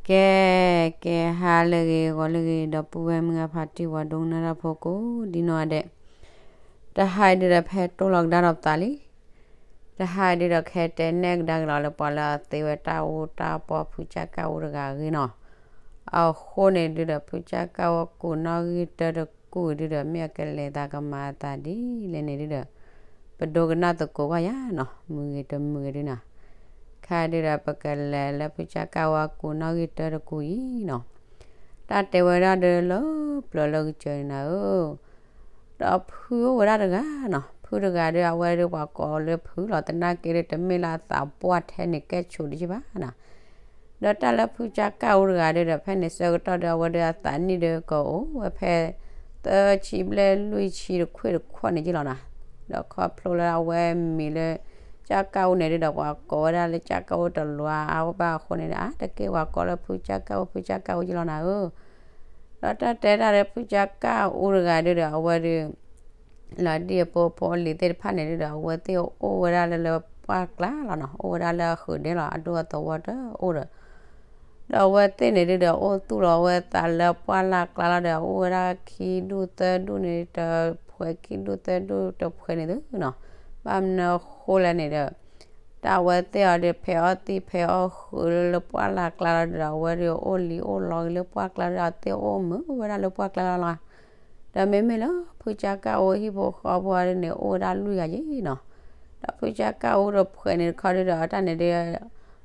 ကဲ, ကဲဟါလၢအဂ့ၤ ဂီၤလၢအဂ့ၤ ဒီပုၢ်ဝဲၢ်မုၢ်ဂၢ်ဖါတံၢ် ပှၤဒိကနၣ်တၢ်ဖိကိးဒံနီၢ်ဂၤဒဲး, တဟါအံၤဒုဒီး ဖဲတိၢ်လီၤကဒါဒီးပသးလံ. တဟါအံၤဒုဒီး ကဟဲတဲနဲၣ်ကဒါက့ၤလီၤလၢ ပှၤလၢအသ့ဝဲတၢ်အူတၢ်ပီ ဖုကၠၢ်ကၣ်အူတဂၤအဂ့ၢ်နီၤ. အဃိန့ၣ်ဒုဒီး ဖုကၠၢ်ကၣ်အူအကူးနီၣ်ဂံၢ်တၢတကူးအံၤဒုဒီး မ့ၢ်အကလဲၤသးကမၤအသးဒ်လဲၣ်န့ၣ်ဒုဒီး ပဒိကနၣ်သကိးဘၣ်ယၤနီၤ, မုာ်ဂ့ၤတမုာ်ဂ့ၤဒုနီၤ. ခါဒုဒီး ပကလဲၤလၢဖုကၠၢ်ကၣ်အူအကူးနီၣ်ဂံၢ်တၢတကူးအံၤနီၤ. တၢ်တဲဝဲဒၣ်ဒီးလၢပျၢၤလၢကစၢၤန့ၣ်နၤဧၢ, ဒီးဖုအိၣ်ဝဲဒၣ်တဂၤနီၤ. ဖုတဂၤဒီး အဝဲဒီးပှၤကိးလၢဖုလီၤ. သနာ်က့ဒီး တမ့ၢ်လၢအသးပှၢ်ထဲန့ၣ် ကဲၣ်ဆိးတယံာ်ဘၣ်နီၤ. ဒီးတၢ်လၢဖုကၠၢ်ကၣ်အူတဂၤဒီး ဖဲန့ၣ်ဆၢကတီၢ်ဒီး အဝဲဒီးအသးနံၣ်ဒီးကအိၣ်ဝဲဖဲ သၢဆံဘျဲၣ်လွံၢ်ဆံတခွ့ၣ်တခီၣ်န့ၣ်က့လီၤနီၤ. ဒီးခီဖျိလၢအဝဲမံၤလၢ ကၠၢ်ကၣ်အူန့ၣ်ဒုဒီး ပှၤကိးဝဲဒၣ်လၢကၠၢ်ကၣ်အူတလွါအါဘၣ်အဃိန့ၣ်ဒီး အါတက့ၢ်ပှၤကိးလၢဖုကၠၢ်ကၣ်အူ ဖုကၠၢ်ကၣ်အူက့လီၤနၤဧၢ. ဒီးတၢ်တဲတၢ်ဒီးဖုကၠၢ်ကၣ်အူတဂၤဒုဒီး အဝဲဒီး လီၤဒံၣ်အဖိအဖိအလံၤသ့ၣ်တဖၣ်န့ၣ်ဒုဒီး အဝဲသ့ၣ်အိၣ်ဝဲဒၣ်လၢလၢပှၢ်ကျါလီၤနီၤ. အိၣ်ဝဲဒၣ်လၢအဃုာ်ဒဲလီၤ, အဒိအသဝီတအိၣ်ဒီး ဒီးအဝဲသ့ၣ်န့ၣ်ဒုဒီး အိၣ်သူၣ်လီၤဝဲသးလၢပှၢ်လၢ်ကျါလီၤဒီး အိၣ်ဝဲဒၣ်ခံဒူၣ်သၢဒူၣ်န့ၣ်တဖှဲး, ခံဒူၣ်သၢဒူၣ်တဖှဲးန့ၣ်သုနီၤ. ဘၣ်မနုၤအဃိလဲၣ်န့ၣ်ဒီး တၢ်အဝဲသ့ၣ်အီၤဒီး ဖဲအီၣ်သံၣ်ဖဲအီၣ်ဃုာ်လၢပှၢ်လၢ်ကျါလီၤဒီး အဝဲဒီးအိၣ်လံအိၣ်လီၤက့ၤလၢပှၢ်ကျါဒီး အဝဲသ့ၣ်အိၣ်မုာ်ဝဲဒၣ်လၢပှၢ်ကျါလီၤလီၤ. ဒီးမ့မ့ၢ်လၢဖုကၠၢ်ကၣ်အူဟံၣ်ဖိဃီဖိအံၤန့ၣ် အိၣ်ဝဲဒၣ်လွံၢ်ဂၤက့နီၤ. ဒီးဖုကၠၢ်ကၣ်အူတဖှဲးန့ၣ်တခီဒုဒီး အတၢ်န့ၣ်ဒု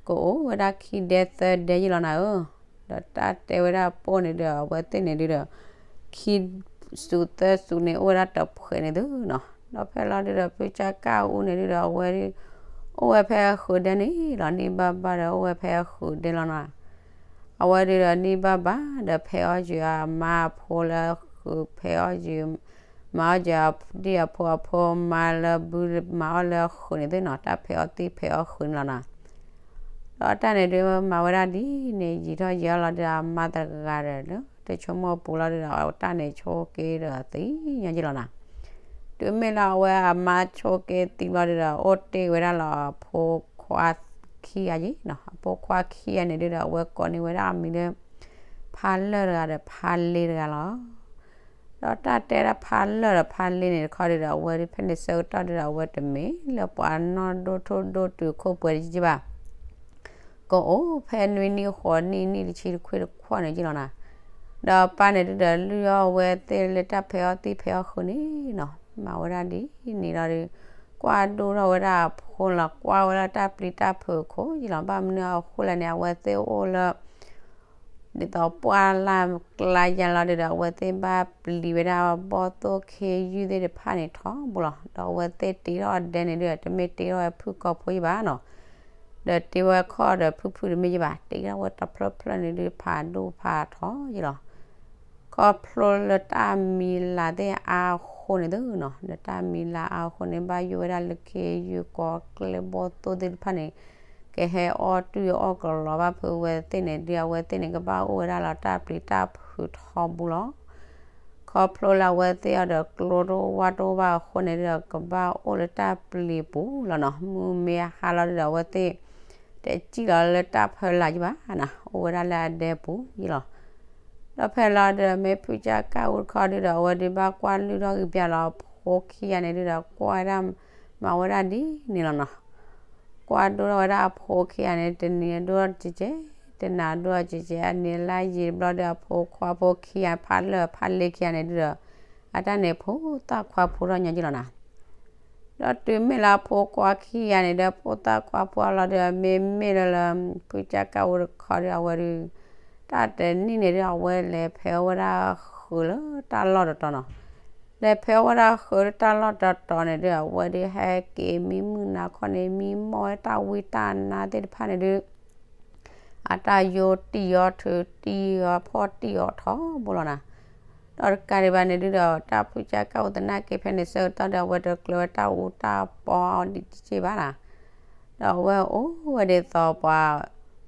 ကအိၣ်ဝဲဒၣ်ခံဒဲသၢဒဲယ့ၢ်လီၤနၤဧၢ. ဒီးတၢ်တဲဝဲဒၣ်ပိၢ်န့ၣ်ဒီး အဝဲသ့ၣ်န့ၣ်ဒုဒီး ခံစူးသၢစူးန့ၣ် အိၣ်ဝဲဒၣ်တဖှဲးန့ၣ်သုနီၤ. ဒီးဖဲလီၤဒုဒီး ဖုကၠၢ်ကၣ်အူန့ၣ်ဒုဒီး အဝဲဒု အိၣ်ဝဲဖဲအဃုာ်ဒဲန့ၣ်လီၤ. နံၣ်ဘၣ်ဘၣ်ဒီး အိၣ်ဝဲဖဲအဃုာ်ဒဲလီၤနီၤ. အဝဲဒုဒီး နံၣ်ဘၣ်ဘၣ်ဒီး ဖဲအီၣ်ယုာ်အမါအဖိလၢအဃုာ်, ဖဲအီၣ်ယုာ် မၤအီၣ်ယုာ်အဒံၣ်အဖိအဖိ မါလၢဘုမၤအီၣ်လၢအဃုာ်န့ၣ်သုနီၤ. တၢ်ဖဲအီၣ်သံၣ်ဖဲအီၣ်ဃုာ်န့ၣ်လီၤနီၤ. ဒီးတၢ်န့ၣ်ဒု မၤဝဲဒၣ်ဒ်န့ၣ် ယံာ်ထီၣ်ယံာ်အါလီၤဒုဒီး အမါတဂၤဒီး တဆိကမိၣ်ပူၤလီၤဒုဒီး တၢ်န့ၣ်ဆိက့ဒီးသံညါယ့ၢ်လီၤနီၤ. တုၤမ့ၢ်လၢအဝဲအမါဆိက့သံလီၤဒုဒီး အိၣ်တ့ၢ်ဝဲဒၣ်လီၤအဖိခွါခံဂၤယ့ၢ်နီၤ. အဖိခွါခံဂၤန့ၣ်ဒုဒီး အဝဲကိးန့ၢ်ဝဲဒၣ်အမံၤလၢ ဖါလၢၢ်တဂၤဒီးဖါလ့တဂၤလီၤ. ဒီးတၢ်တဲဒၣ်ဖါလၢၢ်ဒီးဖါလ့န့ၣ်တခီဒုဒီး အဝဲဒုဖဲန့ၣ်ဆၢကတီၢ်ဒုဒီး အဝဲတမ့ၢ်လၢပှၤနီၢ်ဒိၣ်ထူၣ်ဒိၣ်တုၤခိၣ်ပှဲၤတယံာ်ဘၣ်. ကအိၣ်ဖဲနွံနံၣ်ဃိးနံၣ် နံၣ်တဆံတခွ့ၣ်တခီၣ်န့ၣ်ယ့ၢ်လီၤနီၤ. ဒီးအပၢ်န့ၣ်ဒုဒီး လုၢ်အီၣ်ဝဲသ့ၣ်လၢတၢ်ဖဲအီၣ်သံၣ်ဖဲအီၣ်ဃုာ်န့ၣ်နီၤ. မၤဝဲဒၣ်ဒ်န့ၣ်လီၤဒု ကွၢ်ဒိၣ်ထီၣ်ဝဲဒၣ်အဖိလီၤ. ကွၢ်ဝဲလၢတၢ်ပျံၤတၢ်ဖုးအခိၣ်ယ့ၢ်လီၤ. ဘၣ်မနုၤအဃိလဲၣ်န့ၣ် အဝဲသ့ၣ်အိၣ်လၢ ဒ်သိးပှၢ်လၢ်ကျါယါလီၤဒုဒီး အဝဲသ့ၣ်ဘၣ်ပျံၤဝဲဒၣ်ဘီၣ်သိၣ်ခ့ယုၢ်သ့ၣ်တဖၣ်န့ၣ်ထီဘိလီၤ. ဒီးအဝဲသ့ၣ်တ့ထီၣ်အဒဲန့ၣ်ဒုဒီး တမ့ၢ်တ့ထီၣ်ဝဲဖုၣ်ကိာ်ဖိယ့ၢ်ဘၣ်နီၤ. ဒီးတ့ဝဲခီၣ်ဒီးဖုၣ်ဖုၣ်တမ့ၢ်ယ့ၢ်ဘၣ်, တ့ထီၣ်ဝဲတဖျၢၣ်ဖျၢၣ်န့ၣ်ဒု ဖးဒိၣ်ဖးထီယ့ၢ်လီၤ. ခီဖျိလၢတၢ်မံၤလၢ်သ့ၣ်အါအဃိန့ၣ်သုနီၤ. ဒီးတၢ်မံၤလၢ်အါအဃိန့ၣ် ဘၣ်ယိၣ်ဝဲဒၣ်လၢခ့ယုၢ်ကိးကျဲဘီၣ်သိၣ်သ့ၣ်တဖၣ်န့ၣ် ကဟဲအီၣ်တုၢ်အီၣ်ကလီၤဘၣ်ဖုးဝဲသ့ၣ်န့ၣ်ဒု အဝဲသ့ၣ်န့ၣ် ကဘၣ်အိၣ်ဝဲဒၣ်လၢတၢ်ပျံၤတၢ်ဖုးထီဘိလီၤ. ခီဖျိလၢအဝဲသ့ၣ်အီၤဒီးကျိတအိၣ်ဝၣ်တအိၣ်ဘၣ်အဃိန့ၣ်ဒုဒီး ကဘၣ်အိၣ်လၢတၢ်ပျံၤပူၤလီၤနီၤ. မုၢ်မ့ၢ်ဟါလီၤဒုဒီး အဝဲသ့ၣ် တစံၣ်လီၤလၢတၢ်ဖီလာ်ယ့ၢ်ဘၣ်နီၤ, အိၣ်ဝဲဒၣ်လၢအဒဲပူၤယ့ၢ်လီၤ. ဒီးဖဲလီၤဒုဒီး မ့ၢ်ဖုကၠၢ်ကၣ်အူတခီဒုဒီး အဝဲဒုဘၣ်ကွၢ်လုၢ်ထီၣ်က့ၤပၠးလီၤအဖိခံဂၤန့ၣ်ဒုဒီး ကွၢ်ဝဲဒၣ် မၤဝဲဒၣ်ဒ်န့ၣ်လီၤနီၤ. ကွၢ်ဒိၣ်ထီၣ်ဝဲဒၣ်အဖိခံဂၤန့ၣ် တနံၤဒိၣ်ထီၣ်တကဲး, တနၤဒိၣ်ထီၣ်တကဲး, အနံၤလၢယံာ်တဘျီဒီး အဖိခွါဖိခံဂၤ ဖးလၢာ်ဖးလ့ခံဂၤန့ၣ်ဒုဒီး အတၢ်န့ၣ်ဖိသၣ်ခွါဖိထီၣ်ညီယ့ၢ်လီၤနီၤ. ဒီးတုၤမ့ၢ်လၢအဖိခွါခံဂၤန့ၣ်ဒီး ဖိသၣ်ခွါဖိအလီၤဒုဒီး မ့မ့ၢ်လၢလၢ ဖုကၠၢ်ကၣ်အူတခီဒုဒီး အဝဲဒု တၢ်တနံၣ်န့ၣ်ဒုဒီး အဝဲလဲၤဖဲအီၣ်ဝဲဒၣ်ဃုာ်လၢတၢ်လီၢ်တတီၤနီၤ. လဲၤဖဲအီၣ်ဝဲဒၣ်ဃုာ်လၢတၢ်လီၢ်တတီၤန့ၣ်ဒုဒီး အဝဲဒုဟဲက့ၤမံမုၢ်နၤခီန့ၣ် မံမီၢ်ဝဲတၢ်ဝံတၢ်နါသ့ၣ်တဖၣ်န့ၣ်ဒု အတၢ်ယိတံၢ်အီၤထုးတံၢ်အီၤဖီၣ်တံၢ်အီၤထီဘိလီၤနီၤ. ဒီးတကးဒံးဘၣ်န့ၣ်ဒုဒီး တၢ်ဖုကၠၢ်ကၣ်အူသနာ်က့ဖဲန့ၣ်ဆၢကတီၢ်ဒီး အဝဲတကျၢၤဝဲတၢ်အူတၢ်ပီအီၤဒံးတက့ၢ်ဘၣ်နီၤ. ဒီးအဝဲအိၣ်ဝဲဒ်သိးပှၤ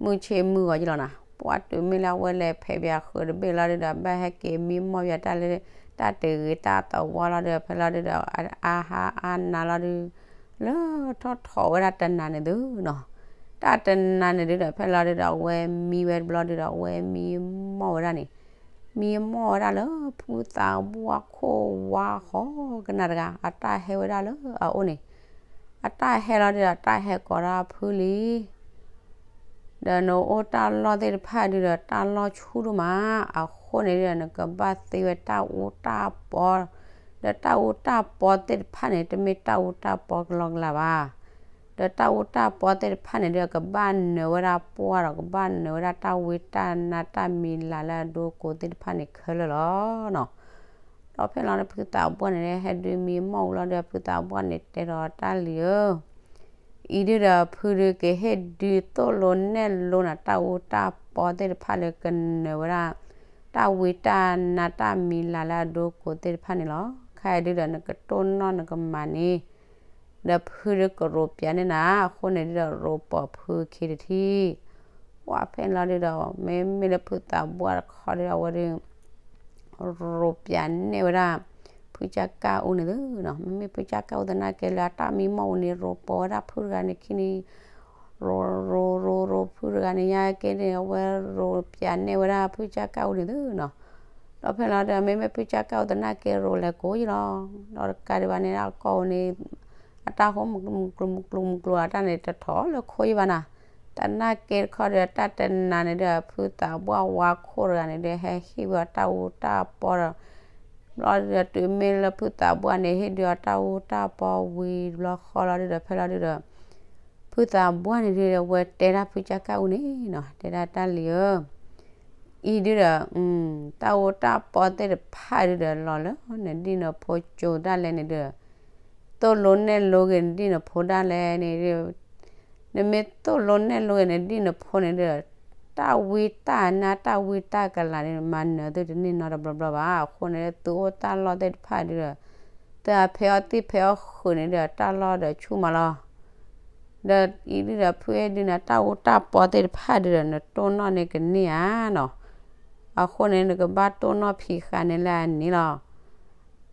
မုၢ်ဆ့ၣ်မုၢ်ဂီၤယ့ၢ်လီၤနီၤ. ပှၤတုၤမ့ၢ်လၢအဝဲလဲၤဖဲးပၠးဃုာ်တဘ့ၣ်လီၤဒုဒီး ဘၣ်ဟဲက့ၤမံမီၢ်ပၠးတၢ်လၢ တၢ်တဂ့ၤတၢ်သဝီလီၤဒုဒီး ဖဲလီၤဒုဒီး အါဟါအါနၤလီၤဒု လၢထီၣ်ထီၣ်ဝဲဒၣ်တနၤန့ၣ်သုနီၤ. တၢ်တနၤန့ၣ်ဒုဒီး ဖဲလီၤဒုဒီး အဝဲမံဝဲတဘျီဒုဒီး အဝဲမံမီၢ်ဝဲဒၣ်န့ၣ်, မံမီၢ်ဝဲဒၣ်လၢဖုသးပှၢ်ခိၣ်ဝါဃီကနၣ်တဂၤ အတၢ်ဟဲဝဲဒၣ်လၢအအိၣ်န့ၣ်, အတၢ်ဟဲလီၤဒုဒီး တၢ်ဟဲကိးဒၣ်ဖုလံ ဒီးနအိၣ်တၢ်လီၢ်သ့ၣ်တဖၣ်ဒုဒီး တၢ်လီၢ်ဆူၣ်ဒိၣ်မး, အဃိန့ၣ်ဒုဒီး နကဘၣ်သ့ဝဲတၢ်အူတၢ်ပီ, ဒီးတၢ်အူတၢ်ပီသ့ၣ်တဖၣ်န့ၣ် တမ့ၢ်တၢ်အူတၢ်ပီကလီကလးဘၣ်. ဒီးတၢ်အူတၢ်ပီသ့ၣ်တဖၣ်န့ၣ်ဒုဒီး ကဘၣ်နၢၤဝဲဒၣ်ပှၢ်ဒီး ကဘၣ်နၢၤဝဲဒၣ်တၢ်ဝံတၢ်နါတၢ်မံၤလၤလၢအဒိကိးသ့ၣ်တဖၣ်န့ၣ်ခဲလၢာ်လီၤနီၤ. ဒီးဖဲလီၤဒုဒီး ဖုသးပှၢ်န့ၣ် ဟဲဒုးမံမီၢ်ဝံၤလီၤဒီး ဖုသးပှၢ်န့ၣ်တဲဒီးတၢ်လံၤဧၢ, အံၤဒုဒီး ဖုဒုကဟ့ၣ်ဒုသိၣ်လိနဲၣ်လိနၤ တၢ်အူတၢ်ပီသ့ၣ်တဖၣ်လၢကနၢၤဝဲဒၣ် တၢ်ဝံတၢ်နါတၢ်မံၤလၤလၢအဒိကိးသ့ၣ်တဖၣ်န့ၣ်လီၤ. ခဲအံၤဒုဒီး နကတိၢ်နီၣ်နကမၤန့ၣ် ဒီးဖုဒုကရိးပၠးန့ၢ်နၤ, အဃိန့ၣ်ဒုဒီး ရိးပိာ်ဖုခံတထံၣ်, ပှၢ်ဖဲလီၤဒုဒီး မ့မ့ၢ်လၢဖုသးပှၢ်တခီဒုဒီး အဝဲဒု ရိးပၠးန့ၢ်ဝဲဒၣ် ဖုကၠၢ်ကၣ်အူန့ၣ်သုနီၤ, မ့မ့ၢ်ဖုကၠၢ်ကၣ်အူသနာ်က့လၢအတၢ်မံမီၢ်အူန့ၣ် ရိးပိာ်ဝဲဒၣ်ဖုတဂၤန့ၣ်ခံန့ၣ်, ရိးရိးရိးရိးဖုတဂၤန့ၣ်ညါက့န့ၣ် အဝဲရိးပၠးန့ၢ်ဝဲဒၣ်ဖုကၠၢ်ကၣ်အူန့ၣ်သုနီၤ. ဒီးဖဲလီၤဒုဒီး မ့မ့ၢ်ဖုကၠၢ်ကၣ်အူသနာ်က့ရိးလဲၤကိးယံလီၤ, ဒီးတကးဒံးဘၣ်န့ၣ် အကီၢ်အူန့ၣ် အတၢ်ဟိမူကျူမူကျူမူကျူလီၤ အတၢ်န့ၣ်တထီၣ်လၢခိယံဘၣ်နီၤ. သနာ်က့တခီဒီး တၢ်တနၤန့ၣ်ဒုဒီး ဖုသးပှၢ်ဝါခိၣ်တဂၤန့ၣ်ဒုဒီး ဟဲဟ့ၣ်ဝဲအီၤတၢ်အူတၢ်ပီဒီး ဘျီဒုဒီး တုၤမ့ၢ်လၢဖုသးပှၢ်န့ၣ် ဟ့ၣ်ဒုးအီၤတၢ်အူတၢ်ပီဝံၤတဘျီဃီလီၤဒုဒီး ဖဲလီၤဒုဒီး ဖုသးပှၢ်န့ၣ်ဒုဒီး အဝဲတဲဒၣ်ဖုကၠၢ်ကၣ်အူန့ၣ်နီၤ, တဲဒၣ်တၢ်လံၤဧၢ အံၤဒုဒီး တၢ်အူတၢ်ပီသ့ၣ်တဖၣ်ဒုဒီး လီၤလၢနဒံၣ်နဖိကၠိဒၣ်လဲာ်န့ၣ်ဒုဒီး သိၣ်လိနဲၣ်လိက့ၤနဒံၣ်နဖိဒၣ်လဲာ်န့ၣ်ဒု နမ့ၢ်သိၣ်လိနဲၣ်လိက့ၤနဒံၣ်နဖိန့ၣ်ဒုဒီး တၢ်ဝံတၢ်နါတၢ်ဝံတၢ်ကလၤန့ၣ် မၤနၢၤသုတန့ၢ်နီတဘျီဘျီဘၣ်. အဃိန့ၣ် သုအိၣ်တၢ်လီၢ်သ့ၣ်တဖၣ်ဒုဒီး သုအဖဲးအီၣ်သံၣ်ဖဲးအီၣ်ဃုာ်န့ၣ်ဒုဒီး တၢ်လီၢ်ဒီးဆူၣ်မးလီၤ. ဒီးအံၤဒုဒီး ဖုအဲၣ်ဒုးနၤ တၢ်အူတၢ်ပီသ့ၣ်တဖၣ်ဒုဒီး နတိၢ်နီၣ်န့ၢ်ကန့ၢ်ဧါနီၤ. အဃိန့ၣ် နကဘၣ်တိၢ်နီၣ်ဖံးဃာ်န့ၣ်လၢအန့ၣ်လီၤ.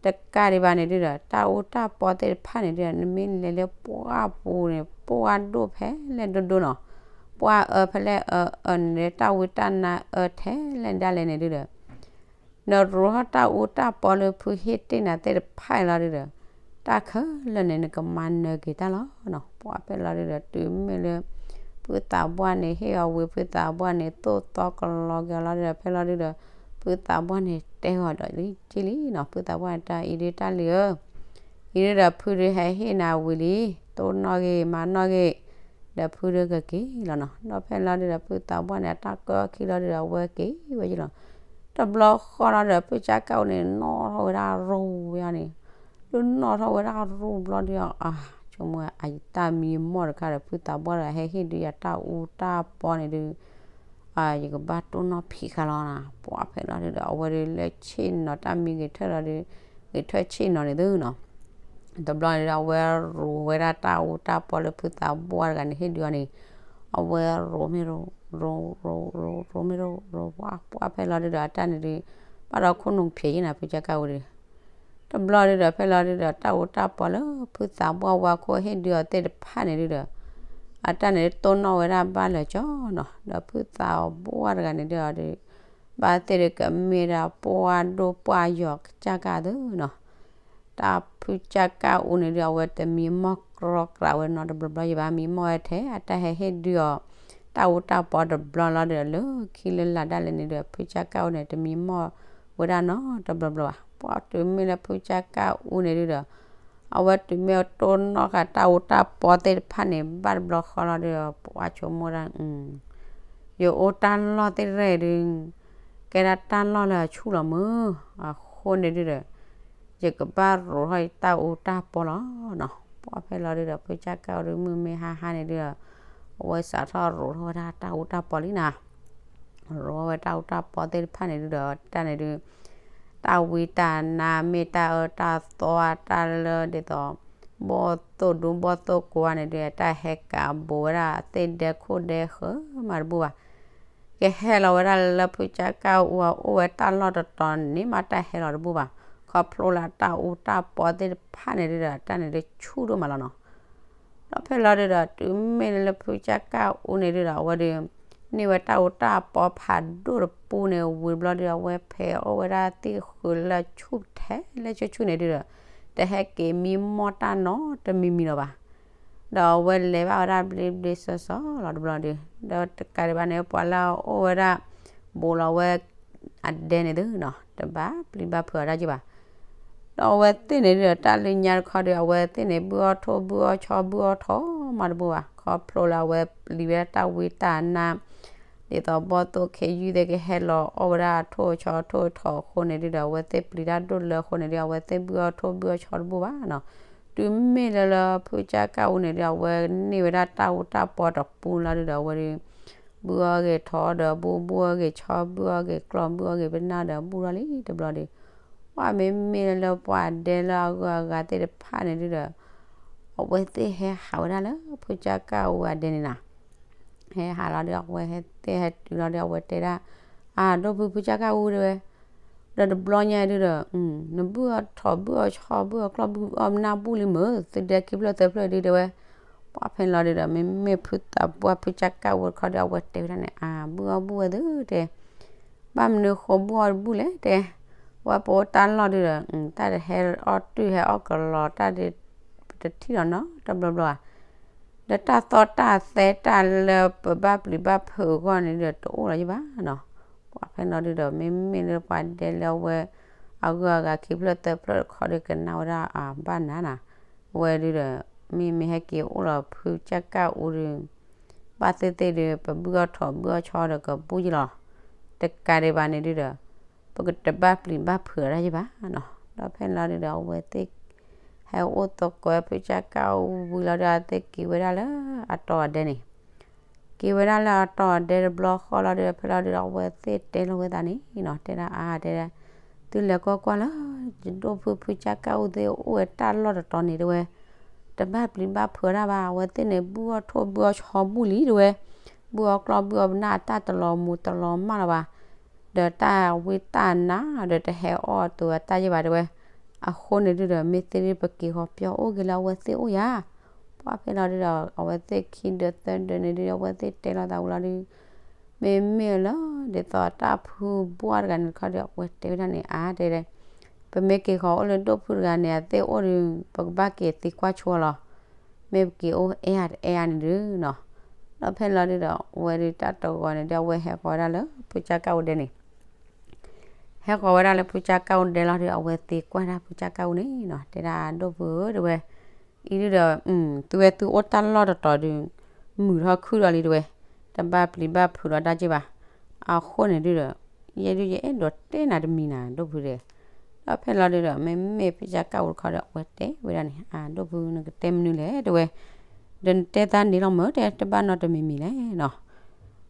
တကးဒံးဘၣ်န့ၣ်ဒုဒီး တၢ်အူတၢ်ပီသ့ၣ်တဖၣ်န့ၣ်ဒုဒီး နမ့ၢ်လဲၤလၢပှၢ်ပူၤန့ၣ် ပှၢ်ဒိၣ်ဖဲလဲၣ်ဒိၣ်ဒိၣ်နီၤ, ပှၢ်အၢဖဲလဲၣ်အၢအၢန့ၣ်ဒီး တၢ်ဝံတၢ်နါအၢထဲလဲၣ်ဒၣ်လဲာ်န့ၣ်ဒုဒီး နရိးထီၣ်တၢ်အူတၢ်ပီလၢဖုဟ့ၣ်တ့ၢ်နၤသ့ၣ်တဖၣ်အံၤလီၤဒုဒီး တၢ်ခဲလၢာ်န့ၣ် နကမၤနၢၤက့ၤတၢ်လီၤနီၤ. ပှၢ်ဖဲလီၤဒုဒီး တုၤမ့ၢ်လၢ ဖုသးပှၢ်န့ၣ် ဟ့ၣ်အီၤဝံၤ ဖုသးပှၢ်န့ၣ် သိၣ်သီကလီက့ၤအီၤလီၤဒုဒီး ဖဲလီၤဒုဒီး ဖုသးပှၢ်န့ၣ် တဲအီၤဒီးလံက့လံနီၤ, ဖုသးပှၢ်န့ၣ် တၢ်အံၤဒုတၢ်လံၤဧၢ အံၤဒုဒီး ဖုဒုဟဲဟ့ၣ်နၤဝံၤလံ, တိၢ်နီၣ်ဂ့ၤ မၤနီၣ်ဂ့ၤ, ဒီးဖုဒုကက့ၤလီၤနီၤ. ဒီးဖဲလီၤဒုဒီး ဖုသးပှၢ်န့ၣ် အတၢ်ကၢၢ်ခံလီၤဒုဒီး အဝဲက့ၤဝဲယံလီၤ. တဘျီဃီလီၤဒီး ဖုကၠၢ်ကၣ်အူန့ၣ် နီၣ်ထီၣ်ဝဲဒၣ်ရိဝဲအီၤန့ၣ်, ဒုးနီၣ်ထီၣ်ဝဲဒၣ်ရိဘျီဒုဒီး အဆိကမိၣ် အတၢ်မံမီၢ်တခါဒီး ဖုသးပှၢ်ဒီး ဟဲဟ့ၣ်ဒုးယၤတၢ်အူတၢ်ပီန့ၣ်ဒုး ယကဘၣ်တိၢ်နီၣ်ဖံးဃာ်လီၤနီၤ. ပှၢ်ဖဲလီၤဒုဒီး အဝဲဒုးလၢဆ့ၣ်နီၤ တၢ်မံဂ့ၤထၢၣ်လီၤဒုး ဂ့ၤထၢၣ်ဆ့ၣ်နီၤန့ၣ်သုနီၤ. တဘျီန့ၣ်ဒီး အဝဲရိးဝဲဒၣ်တၢ်အူတၢ်ပီလၢဖုသးပှၢ်တဂၤန့ၣ် ဟ့ၣ်ဒုးအီၤန့ၣ်, အဝဲရိးမ့ၢ်ရိး ရိးရိးရိးရိးမ့ၢ်ရိးရိး ပှၢ်ပှၢ်ဖဲလီၤဒုဒီး အတၢ်န့ၣ်ဒုး ဘၣ်ဒီးခိၣ်နူာ်ဖျဲးယံၤနၤ ဖုကၠၢ်ကၣ်အူဒုး တဘျီဒုဒီး ဖဲလီၤဒုဒီး တၢ်အူတၢ်ပီလၢဖုသးပှၢ်ဝါခိၣ်ဟ့ၣ်ဒုးအီၤသ့ၣ်တဖၣ်န့ၣ်ဒုဒီး အတၢ်န့ၣ်ဒုးတိၢ်နီၣ်ဝဲဒၣ်ဘၣ်လၢာ်ကၠီနီၤ. ဒီးဖုသးပှၢ်တဂၤန့ၣ်ဒုးအီၤဒုး ဘၣ်သ့ၣ်ဒုးကမ့ၢ်ဒၣ်ပှၢ်ဒိၣ်ပှၢ်ယီၤကစၢ်ကၢ်သုနီၤ. တၢ်ဖုကၠၢ်ကၢ်အူန့ၣ်ဒုး အဝဲတမံမီၢ်ကြီကြးဝဲနီတဘျီဘျီယံၤဘၣ်, မံမီၢ်ဝဲထဲ အတၢ်ဟဲဟ့ၣ်ဒုးအီၤ တၢ်အူတၢ်ပီတဘျီလီၤဒုး လၢခံလၢလာ်ဒၣ်လဲာ်န့ၣ်ဒုး ဖုကၠၢ်ကၢ်အူန့ၣ် တမံမီၢ်ဝဲဒၣ်နီတဘျီဘျီဘၣ်. ပှၢ်တုၤမ့ၢ်လၢဖုကၠၢ်ကၢ်အူန့ၣ်ဒုးဒီး အဝဲတုၤမ့ၢ်တိၢ်နီၣ်ဃာ်တၢ်အူတၢ်ပီသ့ၣ်တဖၣ်န့ၣ် ဘၣ်တဘျီဃီလီၤဒုး ပှၢ်ဆိကမိၣ်ဒၣ် ယအိၣ်တၢ်လီၢ်သ့ၣ်တဖၣ်အံၤဒုး ကဲဒၣ်တၢ်လီၢ်လၢအဆူၣ်လီၤမုၢ်, အဃိန့ၣ်ဒုးဒီး ယကဘၣ်ရိးထီၣ်ယတၢ်အူတၢ်ပီလီၤနီၤ. ပှၢ်ဖဲလီၤဒုးဒီး ဖုကၠၢ်ကၢ်အူဒုး မုၢ်မ့ၢ်ဟါဟါန့ၣ်ဒုးဒီး အဝဲစးထီၣ်ရိးထီၣ်ဝဲဒၣ်တၢ်အူတၢ်ပီလံနီၤ. ရိးဝဲတၢ်အူတၢ်ပီသ့ၣ်တဖၣ်န့ၣ်ဒုးဒီး တၢ်န့ၣ်ဒုး တၢ်ဝံတၢ်နါမ့ၢ်တၢ်အၢတၢ်သီ တၢ်လၢဒ်သိး ဘီၣ်သိၣ်ဒူဘီၣ်သိၣ်ကိးန့ၣ်ဒုး တၢ်ဟဲကးဘိးဝဲဒၣ်သ့ၣ်ဒဲခိၣ်ဒဲဃၢၤမးတဘူၣ်ဘၣ်. ကဟဲလီၤဝဲဒၣ်လၢဖုကၠၢ်ကၢ်အူအအိၣ်ဝဲတၢ်လီၢ်တတီၤန့ၣ်မး တၢ်ဟဲလီၤတဘူၣ်ဘၣ်. ခီဖျိလၢတၢ်အူတၢ်ပီသ့ၣ်တဖၣ်န့ၣ်ဒုးဒီး တၢ်န့ၣ်ဒုးဆူၣ်ဒိၣ်မးလီၤနီၤ. ဒီးဖဲလီၤဒုဒီး တုၤမ့ၢ်လၢလၢဖုကၠၢ်ကၣ်အူန့ၣ်ဒုဒီး အဝဲဒုး န့ၢ်ဝဲတၢ်အူတၢ်ပီဖးဒိၣ်တပူန့ၣ် ဝံၤတဘျီဒုဒီး အဝဲဖဲးအီၣ်ဝဲဒၣ်သ့ၣ်ဃုာ်လၢဆူၣ်ထဲလဲဆူၣ်ဆူၣ်န့ၣ်ဒုဒီး တဟဲက့ၤမံမီၢ်တၢ်နီတမံၤမံၤလီၤဘၣ်. ဒီးအဝဲလဲၤဘၣ်ဝဲဒၣ်ဘျ့ဘျ့စီစီလီၤတဘျီဒု, ဒီးတကးဒံးဘၣ်န့ၣ် ပှၤလၢအအိၣ်ဝဲဒၣ် ဘူးလီၤဝဲ အဒဲန့ၣ်သုနီၤ တဘၣ်ပျံၤဘၣ်ဖုးအီၤတၢ်က့ဘၣ်. ဒီးအဝဲသ့ၣ်န့ၣ်ဒုဒီး တၢ်လၢညါတခီဒီး အဝဲသ့ၣ်န့ၣ် ဘုၣ်အီၣ်ထိၣ်ဘုၣ်အီၣ်ဆီဘုၣ်အီၣ်ထိၣ်မးတဘိဘၣ်. ခီဖျိလၢအဝဲပျံၤဝဲဒၣ်တၢ်ဝံတၢ်နါ ဒ်သိးဘီၣ်သိၣ်ခ့ယုၢ်သ့ၣ်ကဟဲလီၤအီၣ်ဝဲဒၣ်အထိၣ်အဆီထိၣ်အထိၣ်အဃိန့ၣ်ဒုဒီး အဝဲသ့ၣ်ပျံၤတၢ်ဒိၣ်လၢအဃိန့ၣ်ဒု အဝဲသ့ၣ်ဘုၣ်အီၣ်ထိၣ်ဘုၣ်အီၣ်ဆီတဘိဘၣ်နီၤ. တုၤမ့ၢ်လၢလၢဖုကၠၢ်ကၣ်အူန့ၣ်ဒု အဝဲန့ၢ်ဝဲဒၣ်တၢ်အူတၢ်ပီတပူလီၤဒုဒီး အဝဲဒု ဘုၣ်အီၣ်ဂ့ၤထိၣ်ဒီးဘိၣ်, ဘုၣ်အီၣ်ဂ့ၤဆီ, ဘုၣ်အီၣ်ဂ့ၤကျီၢ်, ဘုၣ်အီၣ်ဂ့ၤပနၢ်ဒီးဘိၣ်ထီၣ်လံတဘျီဒု. ပှၤမ့မ့ၢ်လၢပှၤဒဲလၢအဂုၤအဂၤသ့ၣ်တဖၣ်န့ၣ်ဒုဒီး အဝဲသ့ၣ်ဟဲဟးဝဲဒၣ်လၢဖုကၠၢ်ကၣ်အူအဒဲန့ၣ်နီၤ. ဟဲဟးလီၤဒီး အဝဲဟဲသ့ၣ်ဟဲတုၤလီၤဒီး အဝဲတဲဒၣ် အၢ ဒိၣ်ဖု ဖုကၠၢ်ကၣ်အူတဲဝဲ, ဒီးတဘျီညါဒုဒီး နဘုၣ်အီၣ်ထိၣ်ဘုၣ်အီၣ်ဆီဘုၣ်အီၣ်ကျီၢ်ဘုၣ်အီၣ်ပနၢ်ဘိၣ်လံမ့ၢ် သုဒဲခံဖျၢၣ်သၢဖျၢၣ်ဒုတဲဝဲ. ပှၤဖဲန့ၣ်လီၤဒုဒီး မ့မ့ၢ်ဖုသးပှၢ်ဖုကၠၢ်ကၣ်အူတခီဒီး အဝဲတဲဝဲဒၣ်န့ၣ် အၢ ဘုၣ်အီၣ်ဘုၣ်ဝဲသုတဲ ဘၣ်မနုၤဃိဘုၣ်အီၣ်တဘုၣ်လဲၣ်တဲ, ဝဲပအိၣ်တၢ်လီၢ်ဒုဒီး တၢ်တဟဲအီၣ်တုၢ်ဟဲအီၣ်ကလီၤတၢ်ဒု ပတထံၣ်လီၤနီတဘျီဘျီဧါ. ဒီးတၢ်သီၣ်တၢ်သဲတၢ်လၢပဘၣ်ပျံၤဘၣ်ဖုးအဂီၢ်န့ၣ်ဒီး တအိၣ်လီၤယဘၣ်နီၤ. ပှၤဖဲန့ၣ်လီၤဒုဒီး မ့မ့ၢ်လၢပှၤဒဲလၢအဝဲ အဂုၤအဂၤခံဖျၢၣ်သၢဖျၢၣ်တခီဒီး ကနၣ်ဝဲဒၣ်အဘၣ်နၤနီၤ. ဝဲဒုဒီး မ့မ့ၢ်ဟဲက့ၤအိၣ်လီၤဖုကၠၢ်ကၣ်အူဒု ဘၣ်သ့ၣ်သ့ၣ်ဒု ပဘုၣ်အီၣ်ထိၣ်ဘုၣ်အီၣ်ဆီဒီးကဘိၣ်ယလီၤ. တကးဒံးဘၣ်န့ၣ်ဒုဒီး ပကတဘၣ်ပျံၤဘၣ်ဖုးအီၤတၢ်ယဘၣ်နီၤ. ဒီးဖဲန့ၣ်လီၤဒုဒီး အဝဲသ့ၣ် ဟဲအိၣ်သကိးဖုကၠၢ်ကၣ်အူဝံၤလီၤဒု အဝဲသ့ၣ်က့ၤဝဲဒၣ်လၢအတီၤအဒဲန့ၣ် က့ၤဝဲဒၣ်လၢအတီၤအဒဲတဘျီဃီလီၤဒုဒီး ဖဲလီၤဒုဒီး အဝဲသ့ၣ်တဲလီၤဝဲသးန့ၣ်နီၤ တဲဒၣ်အါတဲဒၣ် သုလဲၤကွၢ်ကွၢ်လၢ ယဒိၣ်ဖုဖုကၠၢ်ကၣ်အူသ့ၣ်အိၣ်ဝဲတၢ်လီၢ်တတီၤန့ၣ်တဲဝဲ, တဘၣ်ပျံၤဘၣ်ဖုးအီၤတၢ်ဘၣ်. အဝဲသ့ၣ်န့ၣ် ဘုၣ်အီၣ်ထိၣ်ဘုၣ်အီၣ်ဆီဘိၣ်လံတဲဝဲ, ဘုၣ်အီၣ်ကျီၢ်ဘုၣ်အီၣ်ပနၢ်အတၢ်တလီၤမူၤတလီၤမၢ်လၢၤဘၣ်. ဒီးတၢ်ဝံတၢ်နါဒီးတဟဲအီၣ်အသိးအတၢ်ယဲၢ်ဘၣ်တဲဝဲ. အဃိန့ၣ်ဒုဒီး မ့ၢ်သ့ၣ်ဒုပက့ၤဃီၤပၠီအိၣ်က့ၤလၢအဝဲသ့ၣ်အိၣ်ယၤ. ပှၤဖဲလီၤဒုဒီး အဝဲသ့ၣ်ခံဒုသၢဒုန့ၣ်ဒု အဝဲသ့ၣ်တဲလိာ်သးဝံၤလီၤဒု မ့မ့ၢ်လၢ ဒ်သိးတၢ်ဖုဘှၢ်တဂၤန့ၣ်တခီဒီး အဝဲတဲဝဲဒၣ်န့ၣ် အါတဲဒၣ်, ပမ့ၢ်က့ၤဃီၤအိၣ်လၢဒိၣ်ဖုတဂၤန့ၣ် အသ့ၣ်အိၣ်ဒု ပကဘၣ်က့ၤသံကွၢ်ဆိလီၤ. မ့ၢ်ပက့ၤအိၣ်အဲၣ်ယၤတအဲၣ်ယၤန့ၣ်ဒုနီၤ. ဒီးဖဲလီၤဒုဒီး အဝဲဒုတၢ်တဂီၤန့ၣ်ဒု အဝဲဟဲဃီၤဝဲဒၣ်လၢဖုကၠၢ်ကၣ်အူဒဲန့ၣ် ဟဲဃီၤဝဲဒၣ်လၢဖုကၠၢ်ကၣ်အူဒဲလီၤဒု အဝဲသံကွၢ်ဒၣ်ဖုကၠၢ်ကၣ်အူန့ၣ်နီၤ တဲဒၣ်ဒိၣ်ဖုဧၢတဲဝဲ, အံၤဒုဒီး သုဝဲသုအိၣ်တၢ်လီၢ်တတီၤဒု မုာ်ထီၣ်ခုၣ်ဒီးလံတဲဝဲ, တဘၣ်ပျံၤဘၣ်ဖုးဒီးတၢ်က့ဘၣ်. အဃိန့ၣ်ဒုဒီး ယဲဒုယအဲၣ်ဒိးတဲနၤတမံၤနၤဒိၣ်ဖုတဲ. ဒီးဖဲလီၤဒုဒီး မ့မ့ၢ်ဖုကၠၢ်ကၣ်အူတခီဒီး အဝဲတဲဝဲဒၣ်န့ၣ် အဒိၣ်ဖုနကတဲမနုၤလဲၣ်တဲဝဲ, ဒီးနတဲသးန့ၣ်လီၤမၢ်တဲ တဘၣ်နီတမံၤမံၤလဲၣ်နီၤ.